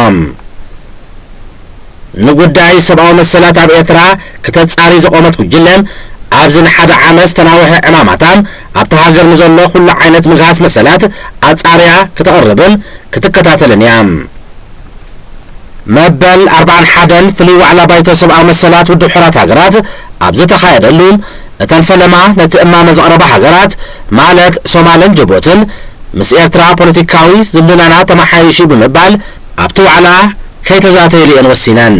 ንጉዳይ ሰብኣዊ መሰላት ኣብ ኤርትራ ክተጻሪ ዝቖመት ጉጅለ፣ ኣብዚ ንሓደ ዓመት ዝተናውሐ ዕማማታ ኣብታ ሃገር ንዘሎ ኩሉ ዓይነት ምግሃስ መሰላት ኣጻርያ ክተቕርብን ክትከታተልን እያ። መበል ኣርባዓን ሓደን ፍሉይ ዋዕላ ባይቶ ሰብኣዊ መሰላት ውድብ ሕቡራት ሃገራት ኣብ ዝተኻየደሉ፣ እተን ፈለማ ነቲ እማመ ዘቕረባ ሃገራት፣ ማለት ሶማልን ጅቡትን፣ ምስ ኤርትራ ፖለቲካዊ ዝምድናና ተመሓይሹ ብምባል ኣብቲ ዋዕላ ከይተዛተይሉ እየን ወሲነን።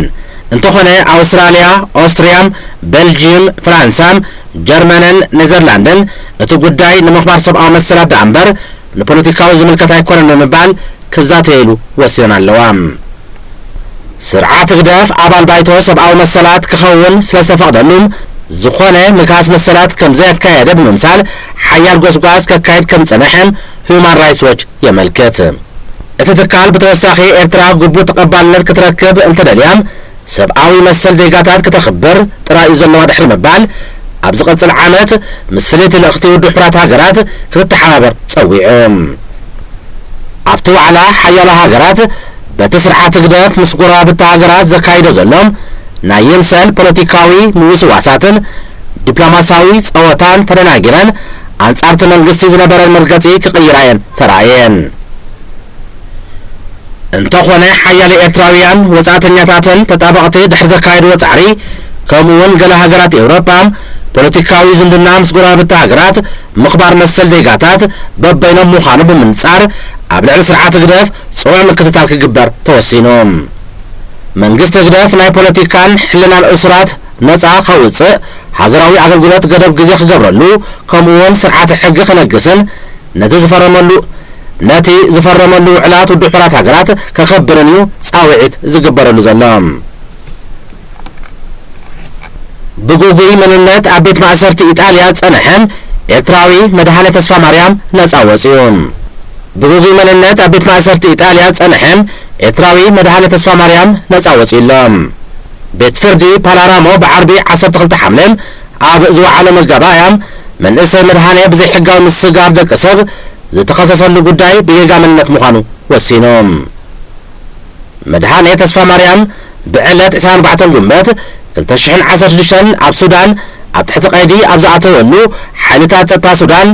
እንተኾነ ኣውስትራልያ፣ ኦስትርያ፣ ቤልጂየም፣ ፍራንሳ፣ ጀርመንን ኔዘርላንድን እቲ ጉዳይ ንምኽባር ሰብኣዊ መሰላት ደኣ እምበር ንፖለቲካዊ ዝምልከት ኣይኮነን ብምባል ክዛተይሉ ወሲነን ኣለዋ። ስርዓት ህግደፍ ኣባል ባይቶ ሰብኣዊ መሰላት ክኸውን ስለ ዝተፈቕደሉ፣ ዝኾነ ምግሃስ መሰላት ከም ዘየካየደ ብምምሳል፣ ሓያል ጎስጓስ ከካይድ ከም ዝጸንሐ ሁማን ራይትስ ዎች የመልክት። እቲ ትካል ብተወሳኺ፣ ኤርትራ ግቡእ ተቐባልነት ክትረክብ እንተደልያ፣ ሰብኣዊ መሰል ዜጋታት ክተኽብር ጥራይ እዩ ዘለዋ ድሕሪ ምባል፣ ኣብ ዝቐጽል ዓመት ምስ ፍልይቲ ልእኽቲ ውድብ ሕቡራት ሃገራት ክትተሓባበር ጸዊዑ። ኣብቲ ዋዕላ ሓያሎ ሃገራት በቲ ስርዓት ህግደፍ ምስ ጎረባብቲ ሃገራት ዘካይዶ ዘሎ ናይ ይምሰል ፖለቲካዊ ምውስዋሳትን ዲፕሎማሲያዊ ጸወታን ተደናጊረን ኣንጻርቲ መንግስቲ ዝነበረን መርገጺ ክቕይራ እየን ተራእየን። እንተኾነ ሓያለ ኤርትራውያን ወጻእተኛታትን ተጣበቕቲ ድሕሪ ዘካየድዎ ጻዕሪ፣ ከምኡ እውን ገለ ሃገራት ኤውሮጳ ፖለቲካዊ ዝምድና ምስ ጎረባብቲ ሃገራት ምኽባር መሰል ዜጋታት በበይኖም ምዃኑ ብምንጻር ኣብ ልዕሊ ስርዓት ህግደፍ ጽኑዕ ምክትታል ክግበር ተወሲኑ። መንግስቲ ህግደፍ ናይ ፖለቲካን ሕልናን እሱራት ነጻ ከውጽእ፣ ሃገራዊ ኣገልግሎት ገደብ ግዜ ክገብረሉ፣ ከምኡ እውን ስርዓተ ሕጊ ክነግስን ነቲ ዝፈረመሉ ነቲ ዝፈረመሉ ውዕላት ውድብ ሕቡራት ሃገራት ከኸብርን እዩ ጻውዒት ዝግበረሉ ዘሎ። ብጉጉይ መንነት ኣብ ቤት ማእሰርቲ ኢጣልያ ዝጸንሐ ኤርትራዊ መድሃኔ ተስፋማርያም ነጻ ወጺኡ። ብጉጉይ መንነት ኣብ ቤት ማእሰርቲ ኢጣልያ ዝጸንሐ ኤርትራዊ መድሃኔ ተስፋማርያም ነጻ ወጺኡ ኣሎ። ቤት ፍርዲ ፓላራሞ ብዓርቢ ዓሰርተ ክልተ ሓምለ ኣብ ዝወዓሎ መጋባእያ፣ መንእሰይ መድሃኔ ብዘይሕጋዊ ምስግጋር ደቂ ሰብ ዝተኸሰሰሉ ጉዳይ ብጌጋ መንነት ምዃኑ ወሲኑ። መድሃኔ ተስፋማርያም ብዕለት ዕስራን ኣርባዕተን ጉንበት ክልተ ሽሕን ዓሰርተ ሽዱሽተን ኣብ ሱዳን ኣብ ትሕቲ ቀይዲ ኣብ ዝኣተወሉ፣ ሓይልታት ጸጥታ ሱዳን፣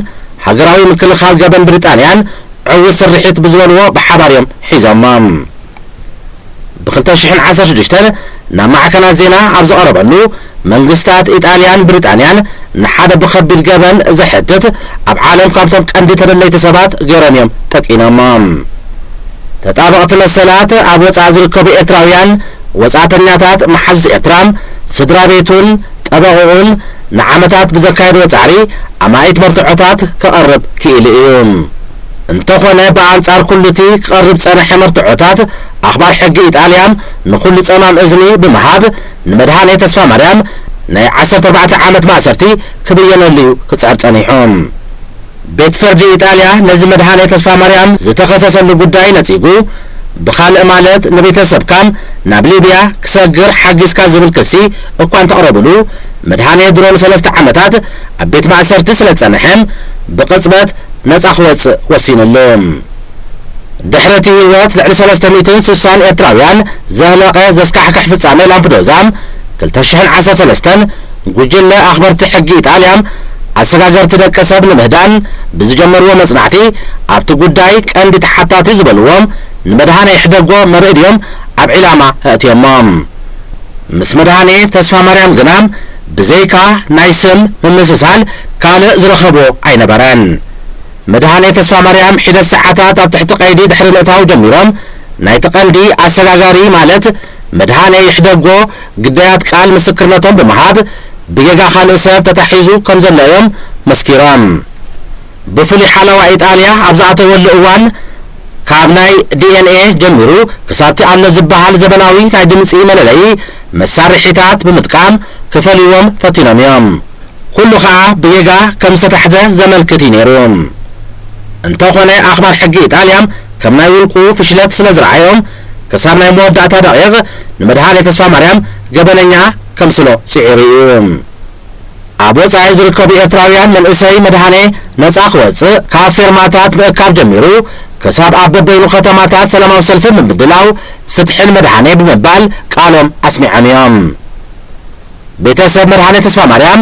ሃገራዊ ምክልኻል ገበን ብሪጣንያን ዕዉት ስርሒት ብዝበልዎ ብሓባር እዮም ሒዞሞም። ብ ክልተ ሽሕን ዓሰርተ ሽዱሽተን ናብ ማዕከናት ዜና ኣብ ዘቐረበሉ፣ መንግስታት ኢጣልያን ብሪጣንያን ንሓደ ብኸቢድ ገበን ዘሕትት ኣብ ዓለም ካብቶም ቀንዲ ተደለይቲ ሰባት ገይሮም እዮም ጠቂኖሞም። ተጣበቕቲ መሰላት ኣብ ወጻኢ ዝርከቡ ኤርትራውያን ወጻእተኛታት፣ መሓዙት ኤርትራ፣ ስድራ ቤቱን ጠበቕኡን ንዓመታት ብዘካየድዎ ጻዕሪ ኣማኢት መርትዖታት ከቐርብ ክኢሉ እዩ። እንተኾነ፣ ብኣንጻር ኩሉቲ ክቐርብ ዝጸንሐ መርትዖታት፣ ኣኽባር ሕጊ ኢጣልያ ንኹሉ ጸማም እዝኒ ብምሃብ፣ ንመድሃኔ ተስፋማርያም ናይ ዓሰርተ ኣርባዕተ ዓመት ማእሰርቲ ክብየነሉ እዩ ክጽዕር ጸኒሑ። ቤት ፍርዲ ኢጣልያ ነዚ መድሃኔ ተስፋማርያም ዝተኸሰሰሉ ጉዳይ ነጺጉ፣ ብኻልእ ማለት ንቤተሰብካ ናብ ሊብያ ክሰግር ሓጊዝካ ዝብል ክሲ እኳ እንተቕረብሉ፣ መድሃኔ ድሮ ንሰለስተ ዓመታት ኣብ ቤት ማእሰርቲ ስለ ዝጸንሐ፣ ብቕጽበት ነጻ ክወጽእ ወሲንሉ። ድሕሪ እቲ ህይወት ልዕሊ ሰለስተ ሚእትን ስሳን ኤርትራውያን ዘህለቐ ዘስካሕክሕ ፍጻሜ ላምፕዶዛ፣ ክልተ ሽሕን ዓሰርተ ሰለስተን ጉጅለ ኣኽበርቲ ሕጊ ኢጣልያ፣ ኣሰጋገርቲ ደቂ ሰብ ንምህዳን ብዝጀመርዎ መጽናዕቲ፣ ኣብቲ ጉዳይ ቀንዲ ተሓታቲ ዝበልዎም ንመድሃኔ ይሕደጎ መርእ ድዮም ኣብ ዒላማ ኣእትዮሞም። ምስ መድሃኔ ተስፋማርያም ግና ብዘይካ ናይ ስም ምምስሳል ካልእ ዝረኸብዎ ኣይነበረን። መድሃኔ ተስፋማርያም ሒደት ሰዓታት ኣብ ትሕቲ ቀይዲ ድሕሪ ምእታው ጀሚሮም፣ ናይቲ ቀንዲ ኣሰጋጋሪ ማለት መድሃኔ ይሕደጎ ግዳያት ቃል ምስክርነቶም ብምሃብ፣ ብጌጋ ካልእ ሰብ ተታሒዙ ከም ዘሎ እዮም መስኪሮም። ብፍሉይ ሓለዋ ኢጣልያ ኣብ ዝኣተወሉ እዋን፣ ካብ ናይ ዲ ኤን ኤ ጀሚሩ ክሳብቲ ኣሎ ዝበሃል ዘበናዊ ናይ ድምጺ መለለዪ መሳርሒታት ብምጥቃም ክፈልይዎም ፈቲኖም እዮም። ኩሉ ኸኣ ብጌጋ ከም ዝተታሕዘ ዘመልክት እዩ ነይሩ። እንተኾነ፣ ኣኽባር ሕጊ ኢጣልያ ከም ናይ ውልቁ ፍሽለት ስለ ዝረኣዮም፣ ክሳብ ናይ መወዳእታ ደቒቕ ንመድሃኔ ተስፋማርያም ገበነኛ ከምስሎ ስዒሩ እዩ። ኣብ ወጻኢ ዝርከቡ ኤርትራውያን፣ መንእሰይ መድሃኔ ነጻ ክወጽእ፣ ካብ ፌርማታት ምእካብ ጀሚሩ፣ ክሳብ ኣብ በበይኑ ከተማታት ሰላማዊ ሰልፊ ብምድላው፣ ፍትሒ ንመድሃኔ ብምባል ቃሎም ኣስሚዖም እዮም። ቤተሰብ መድሃኔ ተስፋማርያም፣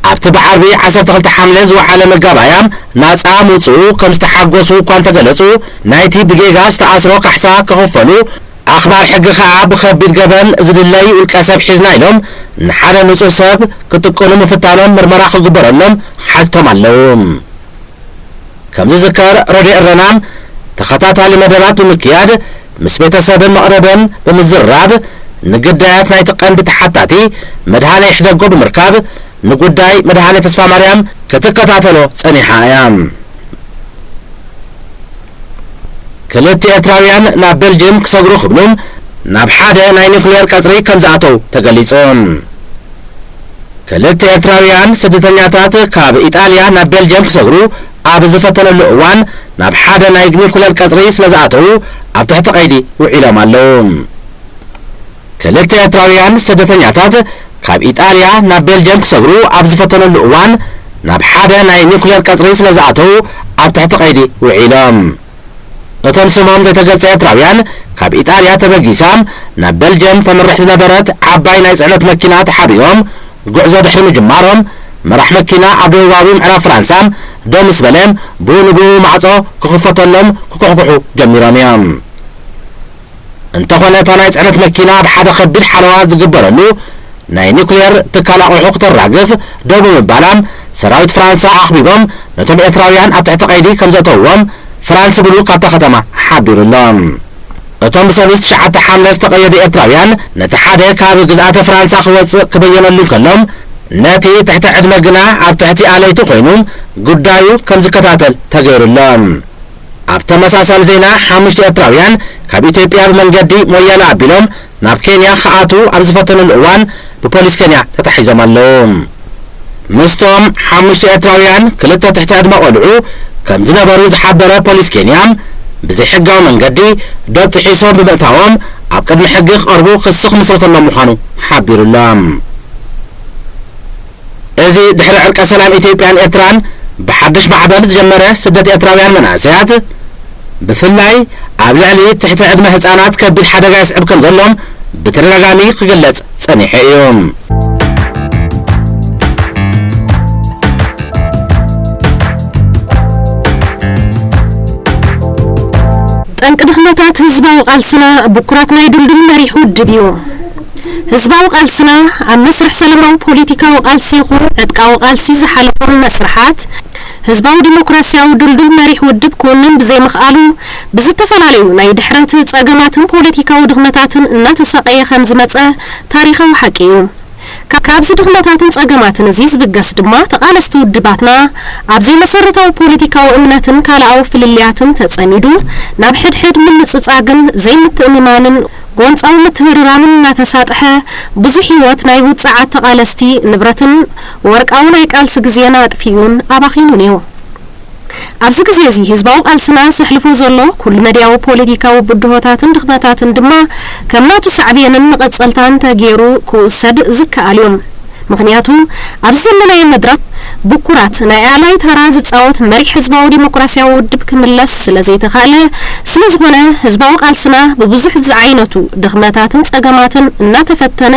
ኣብቲ ብዓርቢ ዓሰርተ ክልተ ሓምለ ዝወዓለ መጋባእያ ናጻ ምውጽኡ ከም ዝተሓጎሱ እኳ እንተገለጹ፣ ናይቲ ብጌጋ ዝተኣስሮ ካሕሳ ክኽፈሉ፣ ኣኽባር ሕጊ ከኣ ብኸቢድ ገበን ዝድለይ ውልቀ ሰብ ሒዝና ኢሎም ንሓደ ንጹህ ሰብ ክጥቅኑ ምፍታኖም ምርመራ ክግበረሎም ሓቲቶም ኣለዉ። ከም ዝዝከር፣ ረድዮ ኤረና ተኸታታሊ መደባት ብምክያድ፣ ምስ ቤተሰብን መቕረብን ብምዝርራብ፣ ንግዳያት ናይቲ ቀንዲ ተሓታቲ መድሃኔ ይሕደጎ ብምርካብ፣ ንጉዳይ መድሃኔ ተስፋማርያም ክትከታተሎ ጸኒሓ እያ። ክልተ ኤርትራውያን ናብ ቤልጅየም ክሰግሩ ክብሉ ናብ ሓደ ናይ ኒውክሌር ቀጽሪ ከም ዝኣተው ተገሊጹ። ክልተ ኤርትራውያን ስደተኛታት ካብ ኢጣልያ ናብ ቤልጅየም ክሰግሩ ኣብ ዝፈተነሉ እዋን፣ ናብ ሓደ ናይ ኒውክሌር ቀጽሪ ስለ ዝኣተዉ፣ ኣብ ትሕቲ ቀይዲ ውዒሎም ኣለዉ። ክልተ ኤርትራውያን ስደተኛታት ካብ ኢጣልያ ናብ ቤልጅየም ክሰግሩ ኣብ ዝፈተነሉ እዋን፣ ናብ ሓደ ናይ ኒውክሌር ቀጽሪ ስለ ዝኣተዉ ኣብ ትሕቲ ቀይዲ ውዒሎም። እቶም ስሞም ዘይተገልጸ ኤርትራውያን፣ ካብ ኢጣልያ ተበጊሳ ናብ ቤልጅየም ተምርሕ ዝነበረት ዓባይ ናይ ጽዕነት መኪና ተሓቢኦም ጉዕዞ ድሕሪ ምጅማሮም፣ መራሕ መኪና ኣብ ደቡባዊ ምዕራብ ፍራንሳ ደው ምስ በለ፣ ብኡ ንብኡ ማዕጾ ክኽፈተሎም ክኩሕኩሑ ጀሚሮም እዮም። እንተኾነ፣ እታ ናይ ጽዕነት መኪና ብሓደ ከቢድ ሓለዋ ዝግበረሉ ናይ ኒውክሌር ትካል ኣቑሑ ክተራግፍ ደው ብምባላ፣ ሰራዊት ፍራንሳ ኣኽቢቦም ነቶም ኤርትራውያን ኣብ ትሕቲ ቀይዲ ከም ዘእተውዎም ፍራንስ ብሉ ካብታ ከተማ ሓቢሩሎም። እቶም ብሰሉስ ትሽዓተ ሓምለ ዝተቐየዱ ኤርትራውያን፣ ነቲ ሓደ ካብ ግዝኣተ ፍራንሳ ክወጽእ ክበየነሉ እንከሎ፣ ነቲ ትሕቲ ዕድመ ግና ኣብ ትሕቲ ኣለይቲ ኮይኑ ጉዳዩ ከም ዝከታተል ተገይሩሎ። ኣብ ተመሳሳሊ ዜና፣ ሓሙሽተ ኤርትራውያን ካብ ኢትዮጵያ ብመንገዲ ሞያለ ኣቢሎም ናብ ኬንያ ክኣትዉ ኣብ ዝፈተኑሉ እዋን ብፖሊስ ኬንያ ተታሒዞም ኣለዉ። ምስቶም ሓሙሽተ ኤርትራውያን ክልተ ትሕቲ ዕድመ ቆልዑ ከም ዝነበሩ ዝሓበረ ፖሊስ ኬንያ፣ ብዘይሕጋዊ መንገዲ ዶብ ጥሒሶም ብምእታዎም ኣብ ቅድሚ ሕጊ ክቐርቡ ክሲ ክምስረተሎም ምዃኑ ሓቢሩሎም። እዚ ድሕሪ ዕርቀ ሰላም ኢትዮጵያን ኤርትራን ብሓድሽ ማዕበል ዝጀመረ ስደት ኤርትራውያን መናእሰያት፣ ብፍላይ ኣብ ልዕሊ ትሕቲ ዕድመ ህጻናት ከቢድ ሓደጋ የስዕብ ከም ዘሎም ብተደጋጋሚ ክግለጽ ጸኒሑ እዩ። ጠንቂ ድኽመታት ህዝባዊ ቃልስና ብኩራት ናይ ድልዱል መሪሕ ውድብ እዩ። ህዝባዊ ቃልስና ኣብ መስርሕ ሰላማዊ ፖለቲካዊ ቃልሲ ይኹን ዕጥቃዊ ቃልሲ ዝሓለፎም መስርሓት ህዝባዊ ዲሞክራሲያዊ ድልዱል መሪሕ ውድብ ክውንን ብዘይምኽኣሉ ብዝተፈላለዩ ናይ ድሕረት ጸገማትን ፖለቲካዊ ድኽመታትን እናተሳቐየ ከም ዝመጸ ታሪኻዊ ሓቂ እዩ። ካ-፣ ካብዚ ድኽመታትን ጸገማትን እዚ ዝብገስ ድማ ተቓለስቲ ውድባትና ኣብ ዘይመሰረታዊ ፖለቲካዊ እምነትን ካልኣዊ ፍልልያትን ተጸሚዱ ናብ ሕድሕድ ምንጽጻግን ዘይምትእምማንን ጎንጻዊ ምትህርራምን እናተሳጥሐ ብዙሕ ህይወት ናይ ውጽዓት ተቓለስቲ ንብረትን ወርቃዊ ናይ ቃልሲ ግዜን ኣጥፊኡን ኣባኺኑን እዩ። ኣብዚ ግዜ እዚ ህዝባዊ ቃልስና ዘሕልፎ ዘሎ ኩሉ መድያዊ ፖለቲካዊ ብድሆታትን ድኽመታትን ድማ ከም ናቱ ሳዕቤንን መቐጸልታን ተገይሩ ክውሰድ ዝከኣል እዩ። ምኽንያቱ ኣብዚ ዘለናዮ መድረኽ ብኩራት ናይ ኣላይ ተራ ዝጻወት መሪሕ ህዝባዊ ዲሞክራሲያዊ ውድብ ክምለስ ስለ ዘይተኻእለ፣ ስለ ዝኾነ ህዝባዊ ቃልስና ብብዙሕ ዝዓይነቱ ድኽመታትን ጸገማትን እናተፈተነ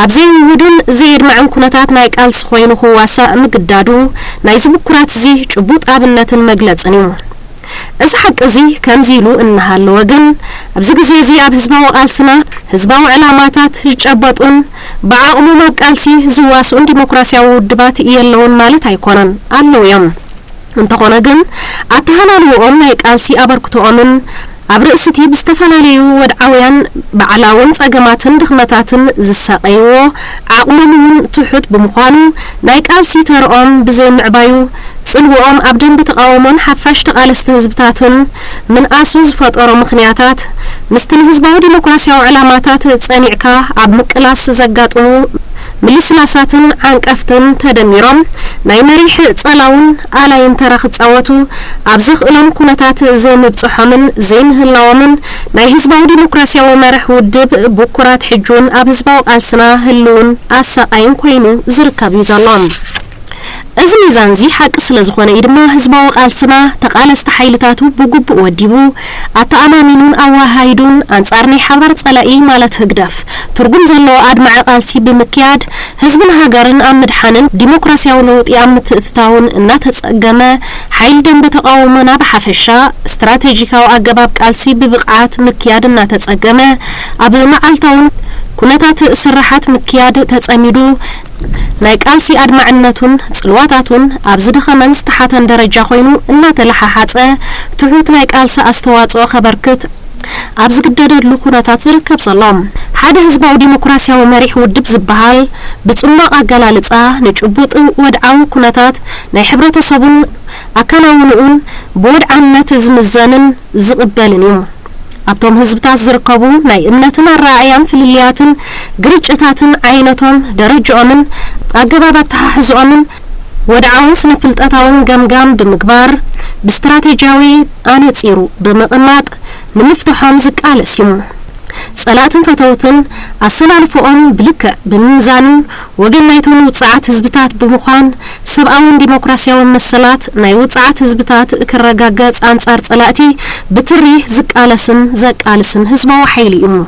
ኣብ ዘይውሁድን ዘየድምዕን ኩነታት ናይ ቃልሲ ኮይኑ ክዋሳእ ምግዳዱ ናይዚ ብኩራት እዚ ጭቡጥ ኣብነትን መግለጽን እዩ። እዚ ሓቂ እዚ ከምዚ ኢሉ እናሃለወ ግን፣ ኣብዚ ግዜ እዚ ኣብ ህዝባዊ ቃልስና ህዝባዊ ዕላማታት ዝጨበጡን ብዓቕሞም ኣብ ቃልሲ ዝዋስኡን ዲሞክራሲያዊ ውድባት የለውን ማለት ኣይኮነን፣ ኣለዉ እዮም። እንተኾነ ግን፣ ኣተሃላልወኦም ናይ ቃልሲ ኣበርክቶኦምን ኣብ ርእሲ እቲ ብዝተፈላለዩ ወድዓውያን ባዕላውን ጸገማትን ድኽመታትን ዝሳቐይዎ ዓቕሞም እውን ትሑት ብምዃኑ፣ ናይ ቃልሲ ተርኦም ብዘይምዕባዩ፣ ጽልውኦም ኣብ ደንበ ተቓውሞን ሓፋሽ ተቓለስቲ ህዝብታትን ምንኣሱ ዝፈጠሮ ምኽንያታት፣ ምስቲ ንህዝባዊ ዲሞክራሲያዊ ዕላማታት ጸኒዕካ ኣብ ምቅላስ ዘጋጥሙ ምልስላሳትን ዓንቀፍትን ተደሚሮም፣ ናይ መሪሕ ጸላውን ኣላይን ተራ ክጻወቱ ኣብ ዘኽእሎም ኩነታት ዘይምብጽሖምን ዘይምህላዎምን፣ ናይ ህዝባዊ ዲሞክራሲያዊ መራሕ ውድብ ብኩራት ሕጂ እውን ኣብ ህዝባዊ ቃልስና ህልውን ኣሳቓይን ኮይኑ ዝርከብ እዩ ዘሎ። እዚ ሚዛን እዚ ሓቂ ስለ ዝኾነ እዩ ድማ ህዝባዊ ቃልስና ተቓለስቲ ሓይልታቱ ብግቡእ ወዲቡ፣ ኣተኣማሚኑን ኣወሃሂዱን ኣንጻር ናይ ሓባር ጸላኢ ማለት ህግደፍ ትርጉም ዘለዎ ኣድማዒ ቃልሲ ብምክያድ፣ ህዝብን ሃገርን ኣብ ምድሓንን ዲሞክራሲያዊ ለውጢ ኣብ ምትእትታውን እናተጸገመ፣ ሓይሊ ደንበ ተቓውሞና ብሓፈሻ ስትራቴጂካዊ ኣገባብ ቃልሲ ብብቕዓት ምክያድ እናተጸገመ፣ ኣብ መዓልታውን ኩነታት ስራሓት ምክያድ ተጸሚዱ፣ ናይ ቃልሲ ኣድማዕነቱን ጽልዋታቱን ኣብ ዝደኸመን ዝተሓተን ደረጃ ኮይኑ እናተለሓሓጸ፣ ትሑት ናይ ቃልሲ ኣስተዋጽኦ ከበርክት ኣብ ዝግደደሉ ኩነታት ዝርከብ ዘሎ። ሓደ ህዝባዊ ዲሞክራሲያዊ መሪሕ ውድብ ዝበሃል፣ ብጽማቕ ኣገላልጻ፣ ንጭቡጥ ወድዓዊ ኩነታት ናይ ሕብረተሰቡን ኣከናውንኡን ብወድዓነት ዝምዘንን ዝቕበልን እዩ። ኣብቶም ህዝብታት ዝርከቡ ናይ እምነትን ኣረኣእያን ፍልልያትን ግርጭታትን ዓይነቶም፣ ደረጅኦምን ኣገባብ ኣተሓሕዝኦምን ወድዓውን ስነ-ፍልጠታውን ገምጋም ብምግባር፣ ብስትራቴጂያዊ ኣነጺሩ ብምቕማጥ ንምፍትሖም ዝቃለስ እዩ። ጸላእትን ፈተውትን ኣሰላልፈኦም ብልክዕ ብምምዛንን ወገን ናይቶም ውጽዓት ህዝብታት ብምዃን ሰብኣውን ዲሞክራሲያውን መሰላት ናይ ውጽዓት ህዝብታት ክረጋገጽ ኣንጻር ጸላእቲ ብትሪ ዝቃለስን ዘቃልስን ህዝባዊ ሓይሊ እዩ።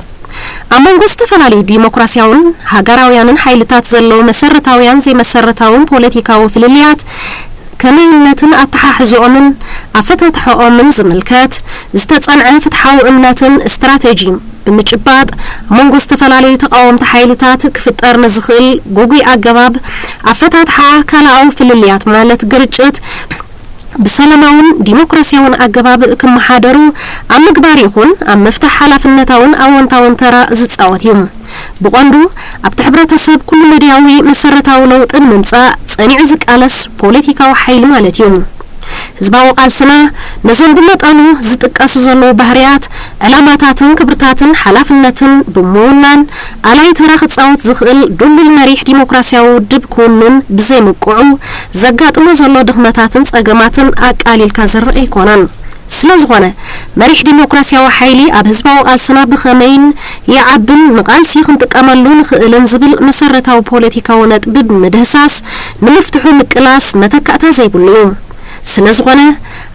ኣብ መንጎ ዝተፈላለዩ ዲሞክራሲያውን ሃገራውያንን ሓይልታት ዘሎ መሰረታውያን ዘይመሰረታውን ፖለቲካዊ ፍልልያት ከመይነትን ኣተሓሕዝኦምን ኣፈታትሕኦምን ዝምልከት ዝተጸንዐ ፍትሓዊ እምነትን ስትራተጂ ብምጭባጥ ኣብ መንጎ ዝተፈላለዩ ተቃወምቲ ሓይልታት ክፍጠር ንዝኽእል ጎጉይ ኣገባብ ኣፈታትሓ ካልኣዊ ፍልልያት ማለት ግርጭት ብሰላማውን ዲሞክራሲያውን ኣገባብ ክመሓደሩ ኣብ ምግባር ይኹን ኣብ ምፍታሕ ሓላፍነታውን ኣወንታውን ተራ ዝጻወት እዩ። ብቐንዱ ኣብቲ ሕብረተሰብ ኩሉ መድያዊ መሰረታዊ ለውጢ ንምምጻእ ጸኒዑ ዝቃለስ ፖለቲካዊ ሓይሊ ማለት እዩ። ህዝባዊ ቃልስና ነዞም ብመጠኑ ዝጥቀሱ ዘለዉ ባህርያት፣ ዕላማታትን ክብርታትን ሓላፍነትን ብምውናን ኣላይ ተራ ክጻወት ዝኽእል ድሉል መሪሕ ዲሞክራሲያዊ ውድብ ክውንን ብዘይምብቅዑ ዘጋጥሞ ዘሎ ድኽመታትን ጸገማትን ኣቃሊልካ ዝረኣ ኣይኮነን። ስለ ዝኾነ መሪሕ ዲሞክራሲያዊ ሓይሊ ኣብ ህዝባዊ ቃልስና ብኸመይን ይዓብን ንቃልሲ ክንጥቀመሉ ንኽእልን ዝብል መሰረታዊ ፖለቲካዊ ነጥቢ ብምድህሳስ ንምፍትሑ ምቅላስ መተካእታ ዘይብሉ እዩ። ስለ ዝኾነ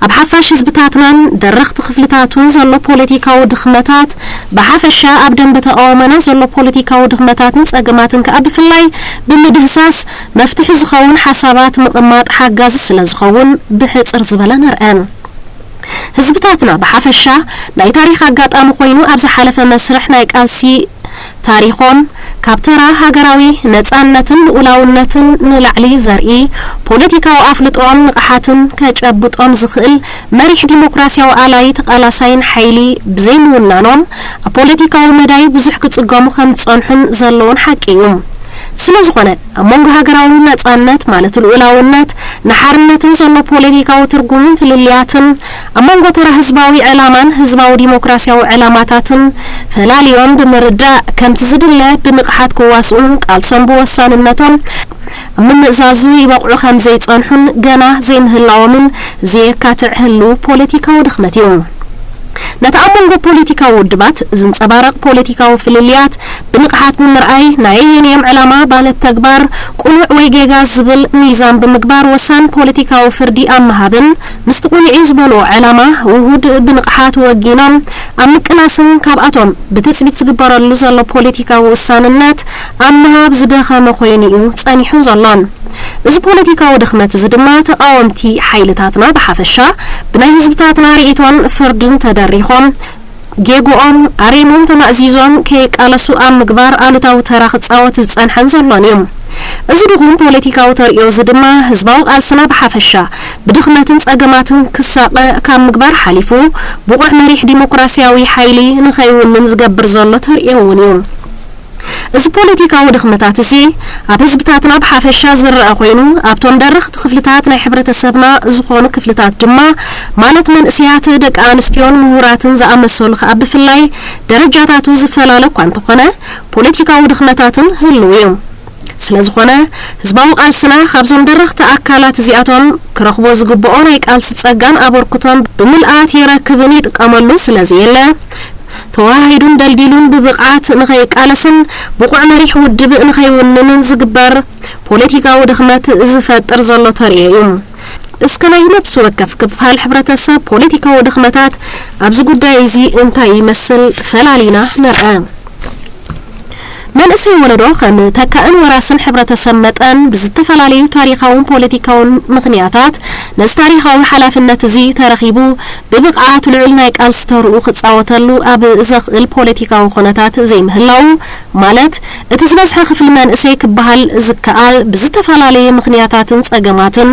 ኣብ ሓፋሽ ህዝብታትናን ደረኽቲ ክፍልታቱን ዘሎ ፖለቲካዊ ድኽመታት ብሓፈሻ ኣብ ደንበ ተቃውሞና ዘሎ ፖለቲካዊ ድኽመታትን ጸገማትን ከኣ ብፍላይ ብምድህሳስ መፍትሒ ዝኸውን ሓሳባት ምቕማጥ ሓጋዚ ስለ ዝኸውን ብሕጽር ዝበለ ንርአ። ህዝብታትና ብሓፈሻ ናይ ታሪኽ ኣጋጣሚ ኮይኑ ኣብ ዝሓለፈ መስርሕ ናይ ቃልሲ ታሪኾም ካብ ተራ ሃገራዊ ነጻነትን ልኡላውነትን ንላዕሊ ዘርኢ ፖለቲካዊ ኣፍልጦን ንቕሓትን ከጨብጦም ዝኽእል መሪሕ ዲሞክራሲያዊ ኣላይ ተቓላሳይን ሓይሊ ብዘይምውናኖም ኣብ ፖለቲካዊ መዳይ ብዙሕ ክጽገሙ ከም ዝጸንሑን ዘለውን ሓቂ እዩ። ስለ ዝኾነ ኣብ መንጎ ሃገራዊ ነጻነት ማለት ልኡላውነት ንሓርነትን ዘሎ ፖለቲካዊ ትርጉምን ፍልልያትን ኣብ መንጎ ተራ ህዝባዊ ዕላማን ህዝባዊ ዲሞክራሲያዊ ዕላማታትን ፈላልዮም ብምርዳእ ከምቲ ዝድለ ብንቕሓት ክዋስኡን ቃልሶም ብወሳንነቶም ኣብ ምምእዛዙ ይበቕዑ ከም ዘይጸንሑን ገና ዘይምህላዎምን ዘየካትዕ ህልው ፖለቲካዊ ድኽመት እዩ። ነቲ ኣብ መንጎ ፖለቲካዊ ውድባት ዝንጸባረቕ ፖለቲካዊ ፍልልያት ብንቕሓት ብምርኣይ ናይ ኣየንዮም ዕላማ ማለት ተግባር ቅኑዕ ወይ ጌጋ ዝብል ሚዛን ብምግባር ወሳን ፖለቲካዊ ፍርዲ ኣብ ምሃብን ምስቲ ቅኑዕ እዩ ዝበልዎ ዕላማ ውሁድ ብንቕሓት ወጊኖም ኣብ ምቅላስን ካብኣቶም ብትጽቢት ዝግበረሉ ዘሎ ፖለቲካዊ ውሳንነት ኣብ ምሃብ ዝደኸመ ኮይኑ እዩ ጸኒሑ ዘሎን። እዚ ፖለቲካዊ ድኽመት እዚ ድማ ተቓወምቲ ሓይልታትና ብሓፈሻ ብናይ ህዝብታትና ርእይቶን ፍርድን ተደሪኾም ጌግኦም ኣሪሞም ተማእዚዞም ከይቃለሱ ኣብ ምግባር ኣሉታዊ ተራ ክጻወት ዝጸንሐን ዘሎን እዩ። እዚ ድኹም ፖለቲካዊ ተርእዮ እዚ ድማ ህዝባዊ ቃልስና ብሓፈሻ ብድኽመትን ጸገማትን ክሳቐ ካብ ምግባር ሓሊፉ ብቑዕ መሪሕ ዲሞክራሲያዊ ሓይሊ ንኸይውንን ዝገብር ዘሎ ተርእዮ እውን እዩ። እዚ ፖለቲካዊ ድኽመታት እዚ ኣብ ህዝብታትና ብሓፈሻ ዝረኣ ኮይኑ ኣብቶም ደረኽቲ ክፍልታት ናይ ሕብረተሰብና ዝኾኑ ክፍልታት ድማ ማለት መንእሰያት፣ ደቂ ኣንስትዮን ምሁራትን ዝኣመሰሉ ከኣ ብፍላይ ደረጃታቱ ዝፈላለ እኳ እንተኾነ ፖለቲካዊ ድኽመታትን ህልው እዩ። ስለ ዝኾነ ህዝባዊ ቃልስና ካብዞም ደረኽቲ ኣካላት እዚኣቶም ክረኽቦ ዝግብኦ ናይ ቃልሲ ጸጋን ኣበርክቶን ብምልኣት ይረክብን ይጥቀመሉን ስለ ዘየለ ተወሃሂዱን ደልዲሉን ብብቕዓት ንኸይቃለስን ብቑዕ መሪሕ ውድብ ንኸይውንንን ዝግበር ፖለቲካዊ ድኽመት ዝፈጥር ዘሎ ተርእዮ እዩ። እስከ ናይ ነፍሲ ወከፍ ክፋል ሕብረተሰብ ፖለቲካዊ ድኽመታት ኣብዚ ጉዳይ እዚ እንታይ ይመስል ፈላሊና ንርኣ። መንእሰይ ወለዶ ከም ተካእን ወራስን ሕብረተሰብ መጠን ብዝተፈላለዩ ታሪኻውን ፖለቲካውን ምኽንያታት ነዚ ታሪኻዊ ሓላፍነት እዚ ተረኺቡ ብብቕዓት ልዑል ናይ ቃልሲ ተርኡ ክጻወተሉ ኣብ ዘኽእል ፖለቲካዊ ኩነታት ዘይምህላዉ ማለት እቲ ዝበዝሐ ክፍሊ መንእሰይ ክበሃል ዝከኣል ብዝተፈላለየ ምኽንያታትን ጸገማትን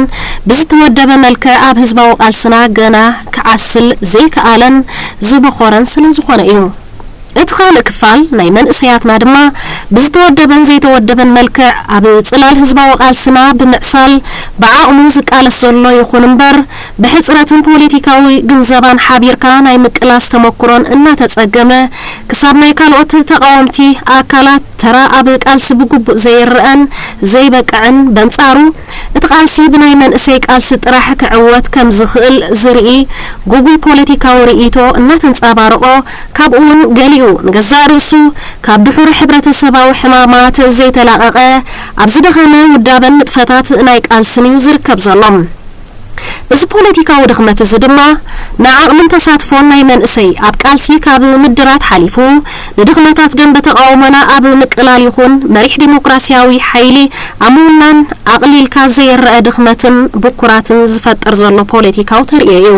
ብዝተወደበ መልክዕ ኣብ ህዝባዊ ቃልስና ገና ክዓስል ዘይከኣለን ዝበኾረን ስለ ዝኾነ እዩ። እቲ ካልእ ክፋል ናይ መንእሰያትና ድማ ብዝተወደበን ዘይተወደበን መልክዕ ኣብ ጽላል ህዝባዊ ቃልስና ብምዕሳል ብዓቕሙ ዝቃለስ ዘሎ ይኹን እምበር ብሕጽረትን ፖለቲካዊ ግንዘባን ሓቢርካ ናይ ምቅላስ ተመኩሮን እናተጸገመ ክሳብ ናይ ካልኦት ተቓወምቲ ኣካላት ተራ ኣብ ቃልሲ ብግቡእ ዘይረኣን ዘይበቅዕን በንጻሩ እቲ ቃልሲ ብናይ መንእሰይ ቃልሲ ጥራሕ ክዕወት ከም ዝኽእል ዝርኢ ጉጉይ ፖለቲካዊ ርእይቶ እናተንጸባረቖ ካብኡ እውን ገሊኡ ንገዛእ ርእሱ ካብ ድሑር ሕብረተሰባዊ ሕማማት ዘይተላቐቐ፣ ኣብ ዝደኸመ ውዳበን ንጥፈታት ናይ ቃልስን እዩ ዝርከብ ዘሎ። እዚ ፖለቲካዊ ድኽመት እዚ ድማ ንዓቕምን ተሳትፎን ናይ መንእሰይ ኣብ ቃልሲ ካብ ምድራት ሓሊፉ፣ ንድኽመታት ደንበ ተቓውሞና ኣብ ምቅላል ይኹን መሪሕ ዲሞክራሲያዊ ሓይሊ ኣብ ምውናን ኣቕሊልካ ዘይረኣ ድኽመትን ብኩራትን ዝፈጥር ዘሎ ፖለቲካዊ ተርእዮ እዩ።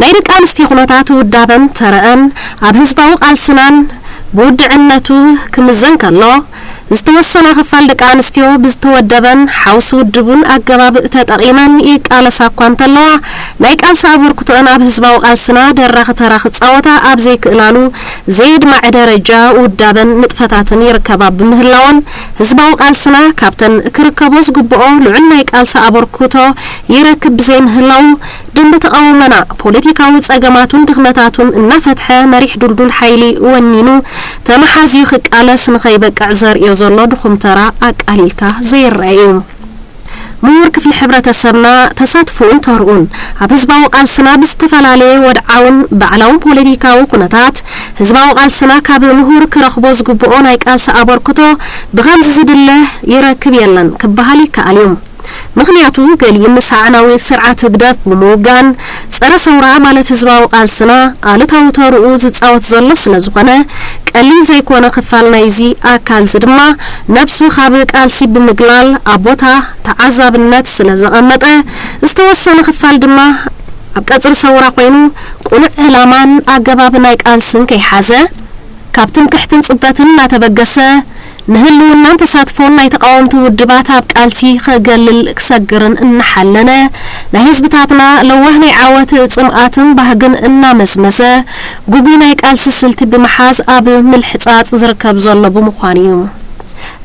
ናይ ደቂ ኣንስትዮ ኩነታት ውዳበን ተረኣን ኣብ ህዝባዊ ቃልስናን ብውድዕነቱ ክምዘን ከሎ፣ ዝተወሰና ክፋል ደቂ ኣንስትዮ ብዝተወደበን ሓውሲ ውድቡን ኣገባብ ተጠቒመን ይቃለሳ እኳ እንተለዋ፣ ናይ ቃልሲ ኣበርክቶአን ኣብ ህዝባዊ ቃልስና ደራኺ ተራ ክጻወታ ኣብ ዘይክእላሉ ዘየድማዐ ደረጃ ውዳበን ንጥፈታትን ይርከባ ብምህላወን፣ ህዝባዊ ቃልስና ካብተን ክርከቦ ዝግብኦ ልዑል ናይ ቃልሲ ኣበርክቶ ይረክብ ብዘይምህላዉ፣ ደንበ ተቓውሞና ፖለቲካዊ ጸገማቱን ድኽመታቱን እናፈትሐ፣ መሪሕ ድልዱል ሓይሊ ወኒኑ ተመሓዝዩ ክቃለስ ንኸይበቅዕ ዘርእዮ ዘሎ ድኹም ተራ ኣቃሊልካ ዘይረኣ እዩ። ምሁር ክፍሊ ሕብረተሰብና ተሳትፎኡን ተርኡን ኣብ ህዝባዊ ቃልስና ብዝተፈላለየ ወድዓውን ባዕላውን ፖለቲካዊ ኩነታት ህዝባዊ ቃልስና ካብ ምሁር ክረኽቦ ዝግብኦ ናይ ቃልሲ ኣበርክቶ ብኸምዚ ዝድለ ይረክብ የለን ክበሃል ይከኣል እዩ። ምኽንያቱ ገሊኡ ምስ ሳዕናዊ ስርዓት ህግደፍ ብምውጋን ጸረ ሰውራ ማለት ህዝባዊ ቃልስና ኣሉታዊ ተርኡ ዝጻወት ዘሎ ስለ ዝኾነ፣ ቀሊል ዘይኮነ ክፋል ናይዚ ኣካል እዚ ድማ ነብሱ ካብ ቃልሲ ብምግላል ኣብ ቦታ ተዓዛብነት ስለ ዘቐመጠ፣ ዝተወሰነ ክፋል ድማ ኣብ ቀጽሪ ሰውራ ኮይኑ ቅኑዕ ዕላማን ኣገባብ ናይ ቃልስን ከይሓዘ፣ ካብ ትምክሕትን ጽበትን እናተበገሰ ንህልውናን ተሳትፎን ናይ ተቓወምቲ ውድባት ኣብ ቃልሲ ከገልል ክሰግርን እናሓለነ፣ ናይ ህዝብታትና ለዋህ ናይ ዓወት ጽምኣትን ባህግን እናመዝመዘ፣ ግጉይ ናይ ቃልሲ ስልቲ ብምሓዝ ኣብ ምልሕጻጽ ዝርከብ ዘሎ ብምዃኑ እዩ።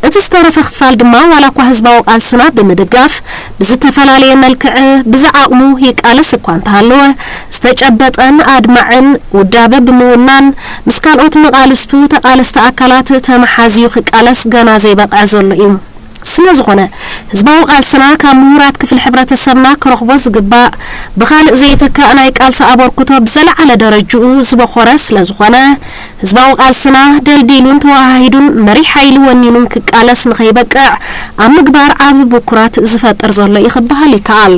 እቲ ዝተረፈ ክፋል ድማ ዋላ እኳ ህዝባዊ ቃልስና ብምድጋፍ ብዝተፈላለየ መልክዕ ብዝዓቕሙ ይቃለስ እኳ እንተሃለወ፣ ዝተጨበጠን ኣድማዕን ውዳበ ብምውናን ምስ ካልኦት መቓልስቱ ተቓለስቲ ኣካላት ተመሓዝዩ ክቃለስ ገና ዘይበቕዐ ዘሎ እዩ። ስለ ዝኾነ ህዝባዊ ቃልስና ካብ ምሁራት ክፍሊ ሕብረተሰብና ክረኽቦ ዝግባእ ብኻልእ ዘይትካእ ናይ ቃልሲ ኣበርክቶ ብዝለዓለ ደረጅኡ ዝበኾረ ስለ ዝኾነ፣ ህዝባዊ ቃልስና ደልዲሉን ተወሃሂዱን መሪሕ ሓይሊ ወኒኑን ክቃለስ ንኸይበቅዕ ኣብ ምግባር ዓቢ ብኩራት ዝፈጥር ዘሎ እዩ ክበሃል ይከኣል።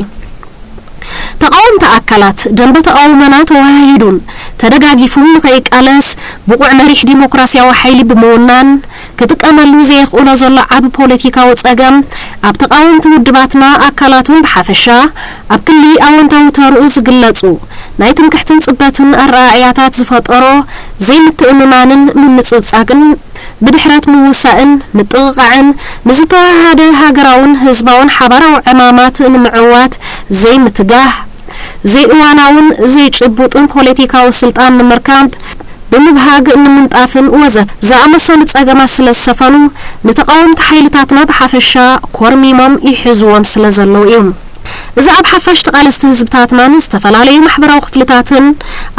ተቓወምቲ ኣካላት ደንበ ተቓውሞና ተወሃሂዱን ተደጋጊፉን ንኸይቃለስ ብቑዕ መሪሕ ዲሞክራሲያዊ ሓይሊ ብምውናን ክጥቀመሉ ዘየኽእሎ ዘሎ ዓቢ ፖለቲካዊ ጸገም ኣብ ተቓወምቲ ውድባትና ኣካላቱን ብሓፈሻ ኣብ ክሊ ኣወንታዊ ተርኡ ዝግለጹ ናይ ትምክሕትን ጽበትን ኣረኣእያታት ዝፈጠሮ ዘይምትእምማንን ምንጽጻግን ብድሕረት ምውሳእን ምጥቕቓዕን ንዝተወሃሃደ ሃገራውን ህዝባውን ሓባራዊ ዕማማት ንምዕዋት ዘይምትጋህ፣ ዘይእዋናውን ዘይጭቡጥን ፖለቲካዊ ስልጣን ንምርካብ ብምብሃግ ንምንጣፍን ወዘተ ዝኣመሰሉ ጸገማት ስለ ዝሰፈኑ፣ ንተቓወምቲ ሓይልታትና ብሓፈሻ ኮርሚሞም ይሕዝዎም ስለ ዘለዉ እዩ። እዚ ኣብ ሓፋሽ ተቓለስቲ ህዝብታትናን ዝተፈላለዩ ማሕበራዊ ክፍልታትን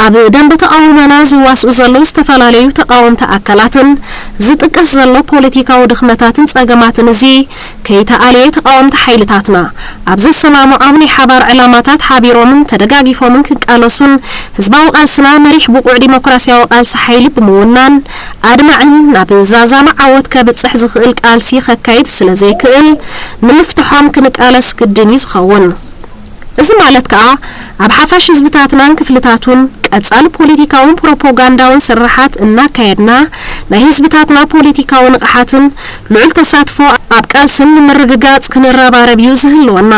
ኣብ ደንበ ተቓውሞና ዝዋስኡ ዘለዉ ዝተፈላለዩ ተቓወምቲ ኣካላትን ዝጥቀስ ዘሎ ፖለቲካዊ ድኽመታትን ጸገማትን እዚ ከይተኣለየ ተቓወምቲ ሓይልታትና ኣብ ዘሰማምዖም ናይ ሓባር ዕላማታት ሓቢሮምን ተደጋጊፎምን ክቃለሱን ህዝባዊ ቃልስና መሪሕ ብቑዕ ዲሞክራሲያዊ ቃልሲ ሓይሊ ብምውናን ኣድማዕን ናብ ዛዛሚ ዓወት ከብጽሕ ዝኽእል ቃልሲ ከካይድ ስለ ዘይክእል ንምፍትሖም ክንቃለስ ግድን እዩ ዝኸውን። እዚ ማለት ከኣ ኣብ ሓፋሽ ህዝብታትናን ክፍልታቱን ቀጻሊ ፖለቲካውን ፕሮፓጋንዳውን ስርሓት እናካየድና ናይ ህዝብታትና ፖለቲካዊ ንቕሓትን ልዑል ተሳትፎ ኣብ ቃልስን ንምርግጋጽ ክንረባረብ እዩ ዝህልወና።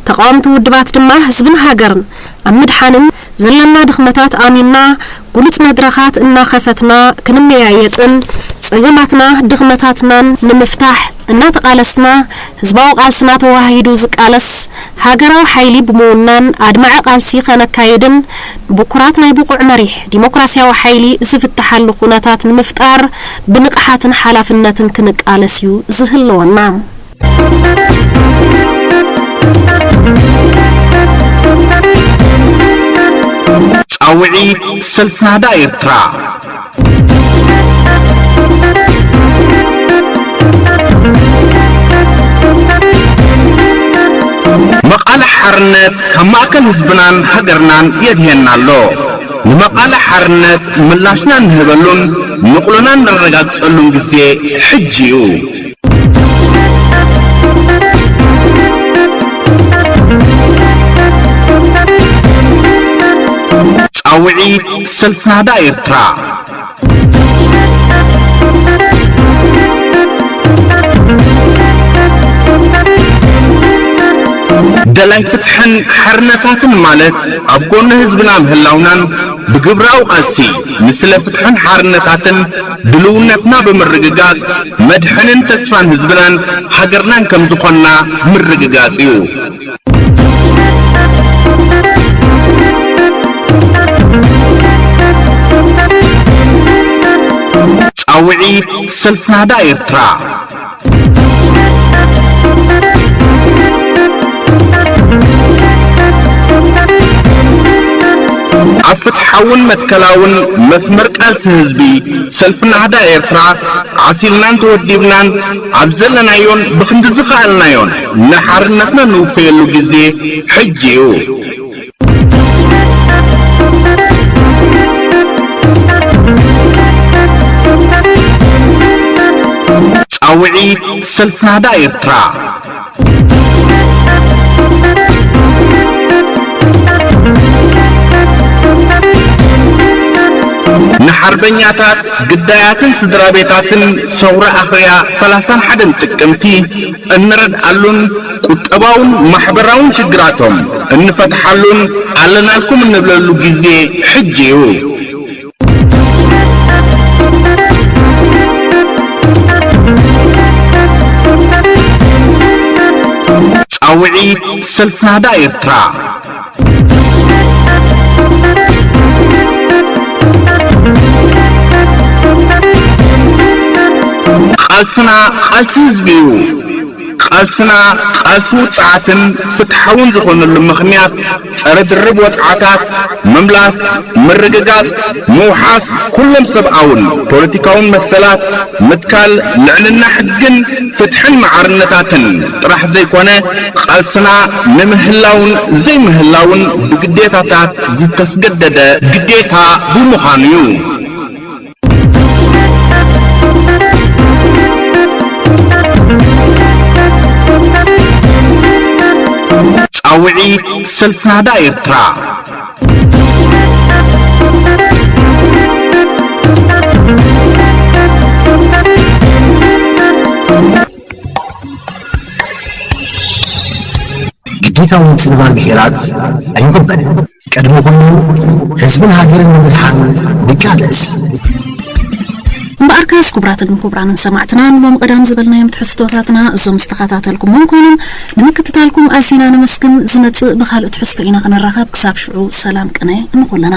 ተቓወምቲ ውድባት ድማ ህዝብን ሃገርን ኣብ ምድሓንን ዘለና ድኽመታት ኣሚንና ጉሉጽ መድረኻት እናኸፈትና ክንመያየጥን ጸገማትና ድኽመታትናን ንምፍታሕ እናተቓለስና ህዝባዊ ቃልስና ተወሃሂዱ ዝቃለስ ሃገራዊ ሓይሊ ብምውናን ኣድማዒ ቃልሲ ከነካይድን ብኩራት ናይ ብቑዕ መሪሕ ዲሞክራሲያዊ ሓይሊ ዝፍትሓሉ ኩነታት ንምፍጣር ብንቕሓትን ሓላፍነትን ክንቃለስ እዩ ዝህልወና። ጻውዒት ሰልፊ ናህዳ ኤርትራ። መቓልሕ ሓርነት ካብ ማእከል ህዝብናን ሃገርናን የድህየና ኣሎ። ንመቓልሕ ሓርነት ምላሽና እንህበሉን ንቕሎና እነረጋግጸሉን ግዜ ሕጂ እዩ። ጻውዒት ሰልፊ ናህዳ ኤርትራ። ደላይ ፍትሕን ሓርነታትን ማለት ኣብ ጎኒ ህዝብና ምህላውናን ብግብራዊ ቃልሲ ንስለ ፍትሕን ሓርነታትን ድልውነትና ብምርግጋጽ መድሕንን ተስፋን ህዝብናን ሃገርናን ከም ዝኾንና ምርግጋጽ እዩ። ጻውዒት ሰልፊ ናህዳ ኤርትራ። ኣብ ፍትሓውን መትከላውን መስመር ቃልሲ ህዝቢ፣ ሰልፊ ናህዳ ኤርትራ ዓሲልናን ተወዲብናን ኣብ ዘለናዮን ብኽንዲ ዝኸኣልናዮን ንሓርነትና ንውፈየሉ ግዜ ሕጂ እዩ። ጻውዒት ሰልፊ ናህዳ ኤርትራ። ንሓርበኛታት፣ ግዳያትን ስድራ ቤታትን ሰውራ ኣኽርያ ሰላሳን ሓደን ጥቅምቲ እንረድኣሉን ቁጠባውን ማሕበራውን ሽግራቶም እንፈትሓሉን ኣለናልኩም እንብለሉ ግዜ ሕጂ እዩ። ጻውዒት ሰልፊ ናህዳ ኤርትራ። ቃልስና ቃልሲ ህዝቢ እዩ። ቃልስና ቃልሲ ውጽዓትን ፍትሓውን ዝኾነሉ ምኽንያት፣ ጸረ ድርብ ወጽዓታት፣ ምምላስ፣ ምርግጋጽ፣ ምውሓስ ኩሎም ሰብኣውን ፖለቲካውን መሰላት፣ ምትካል ልዕልና ሕግን ፍትሕን ማዕርነታትን ጥራሕ ዘይኮነ፣ ቃልስና ንምህላውን ዘይምህላውን ብግዴታታት ዝተስገደደ ግዴታ ብምዃኑ እዩ። ጻውዒት ሰልፊ ናህዳ ኤርትራ። ግዴታዊ ምጽንባር ብሄራት ኣይቕበልን። ቅድሚ ኩሉ ህዝብን ሃገርን ንምድሓን ንቃለስ። እምበኣርከስ ክቡራትን ክቡራንን ሰማዕትና፣ ንሎም ቀዳም ዝበልናዮም ትሕዝቶታትና እዞም ዝተኸታተልኩሞም ኮይኖም፣ ንምክትታልኩም ኣዚና ነመስግን። ዝመጽእ ብኻልእ ትሕዝቶ ኢና ክንራኸብ። ክሳብ ሽዑ ሰላም ቅነ ንኹልና።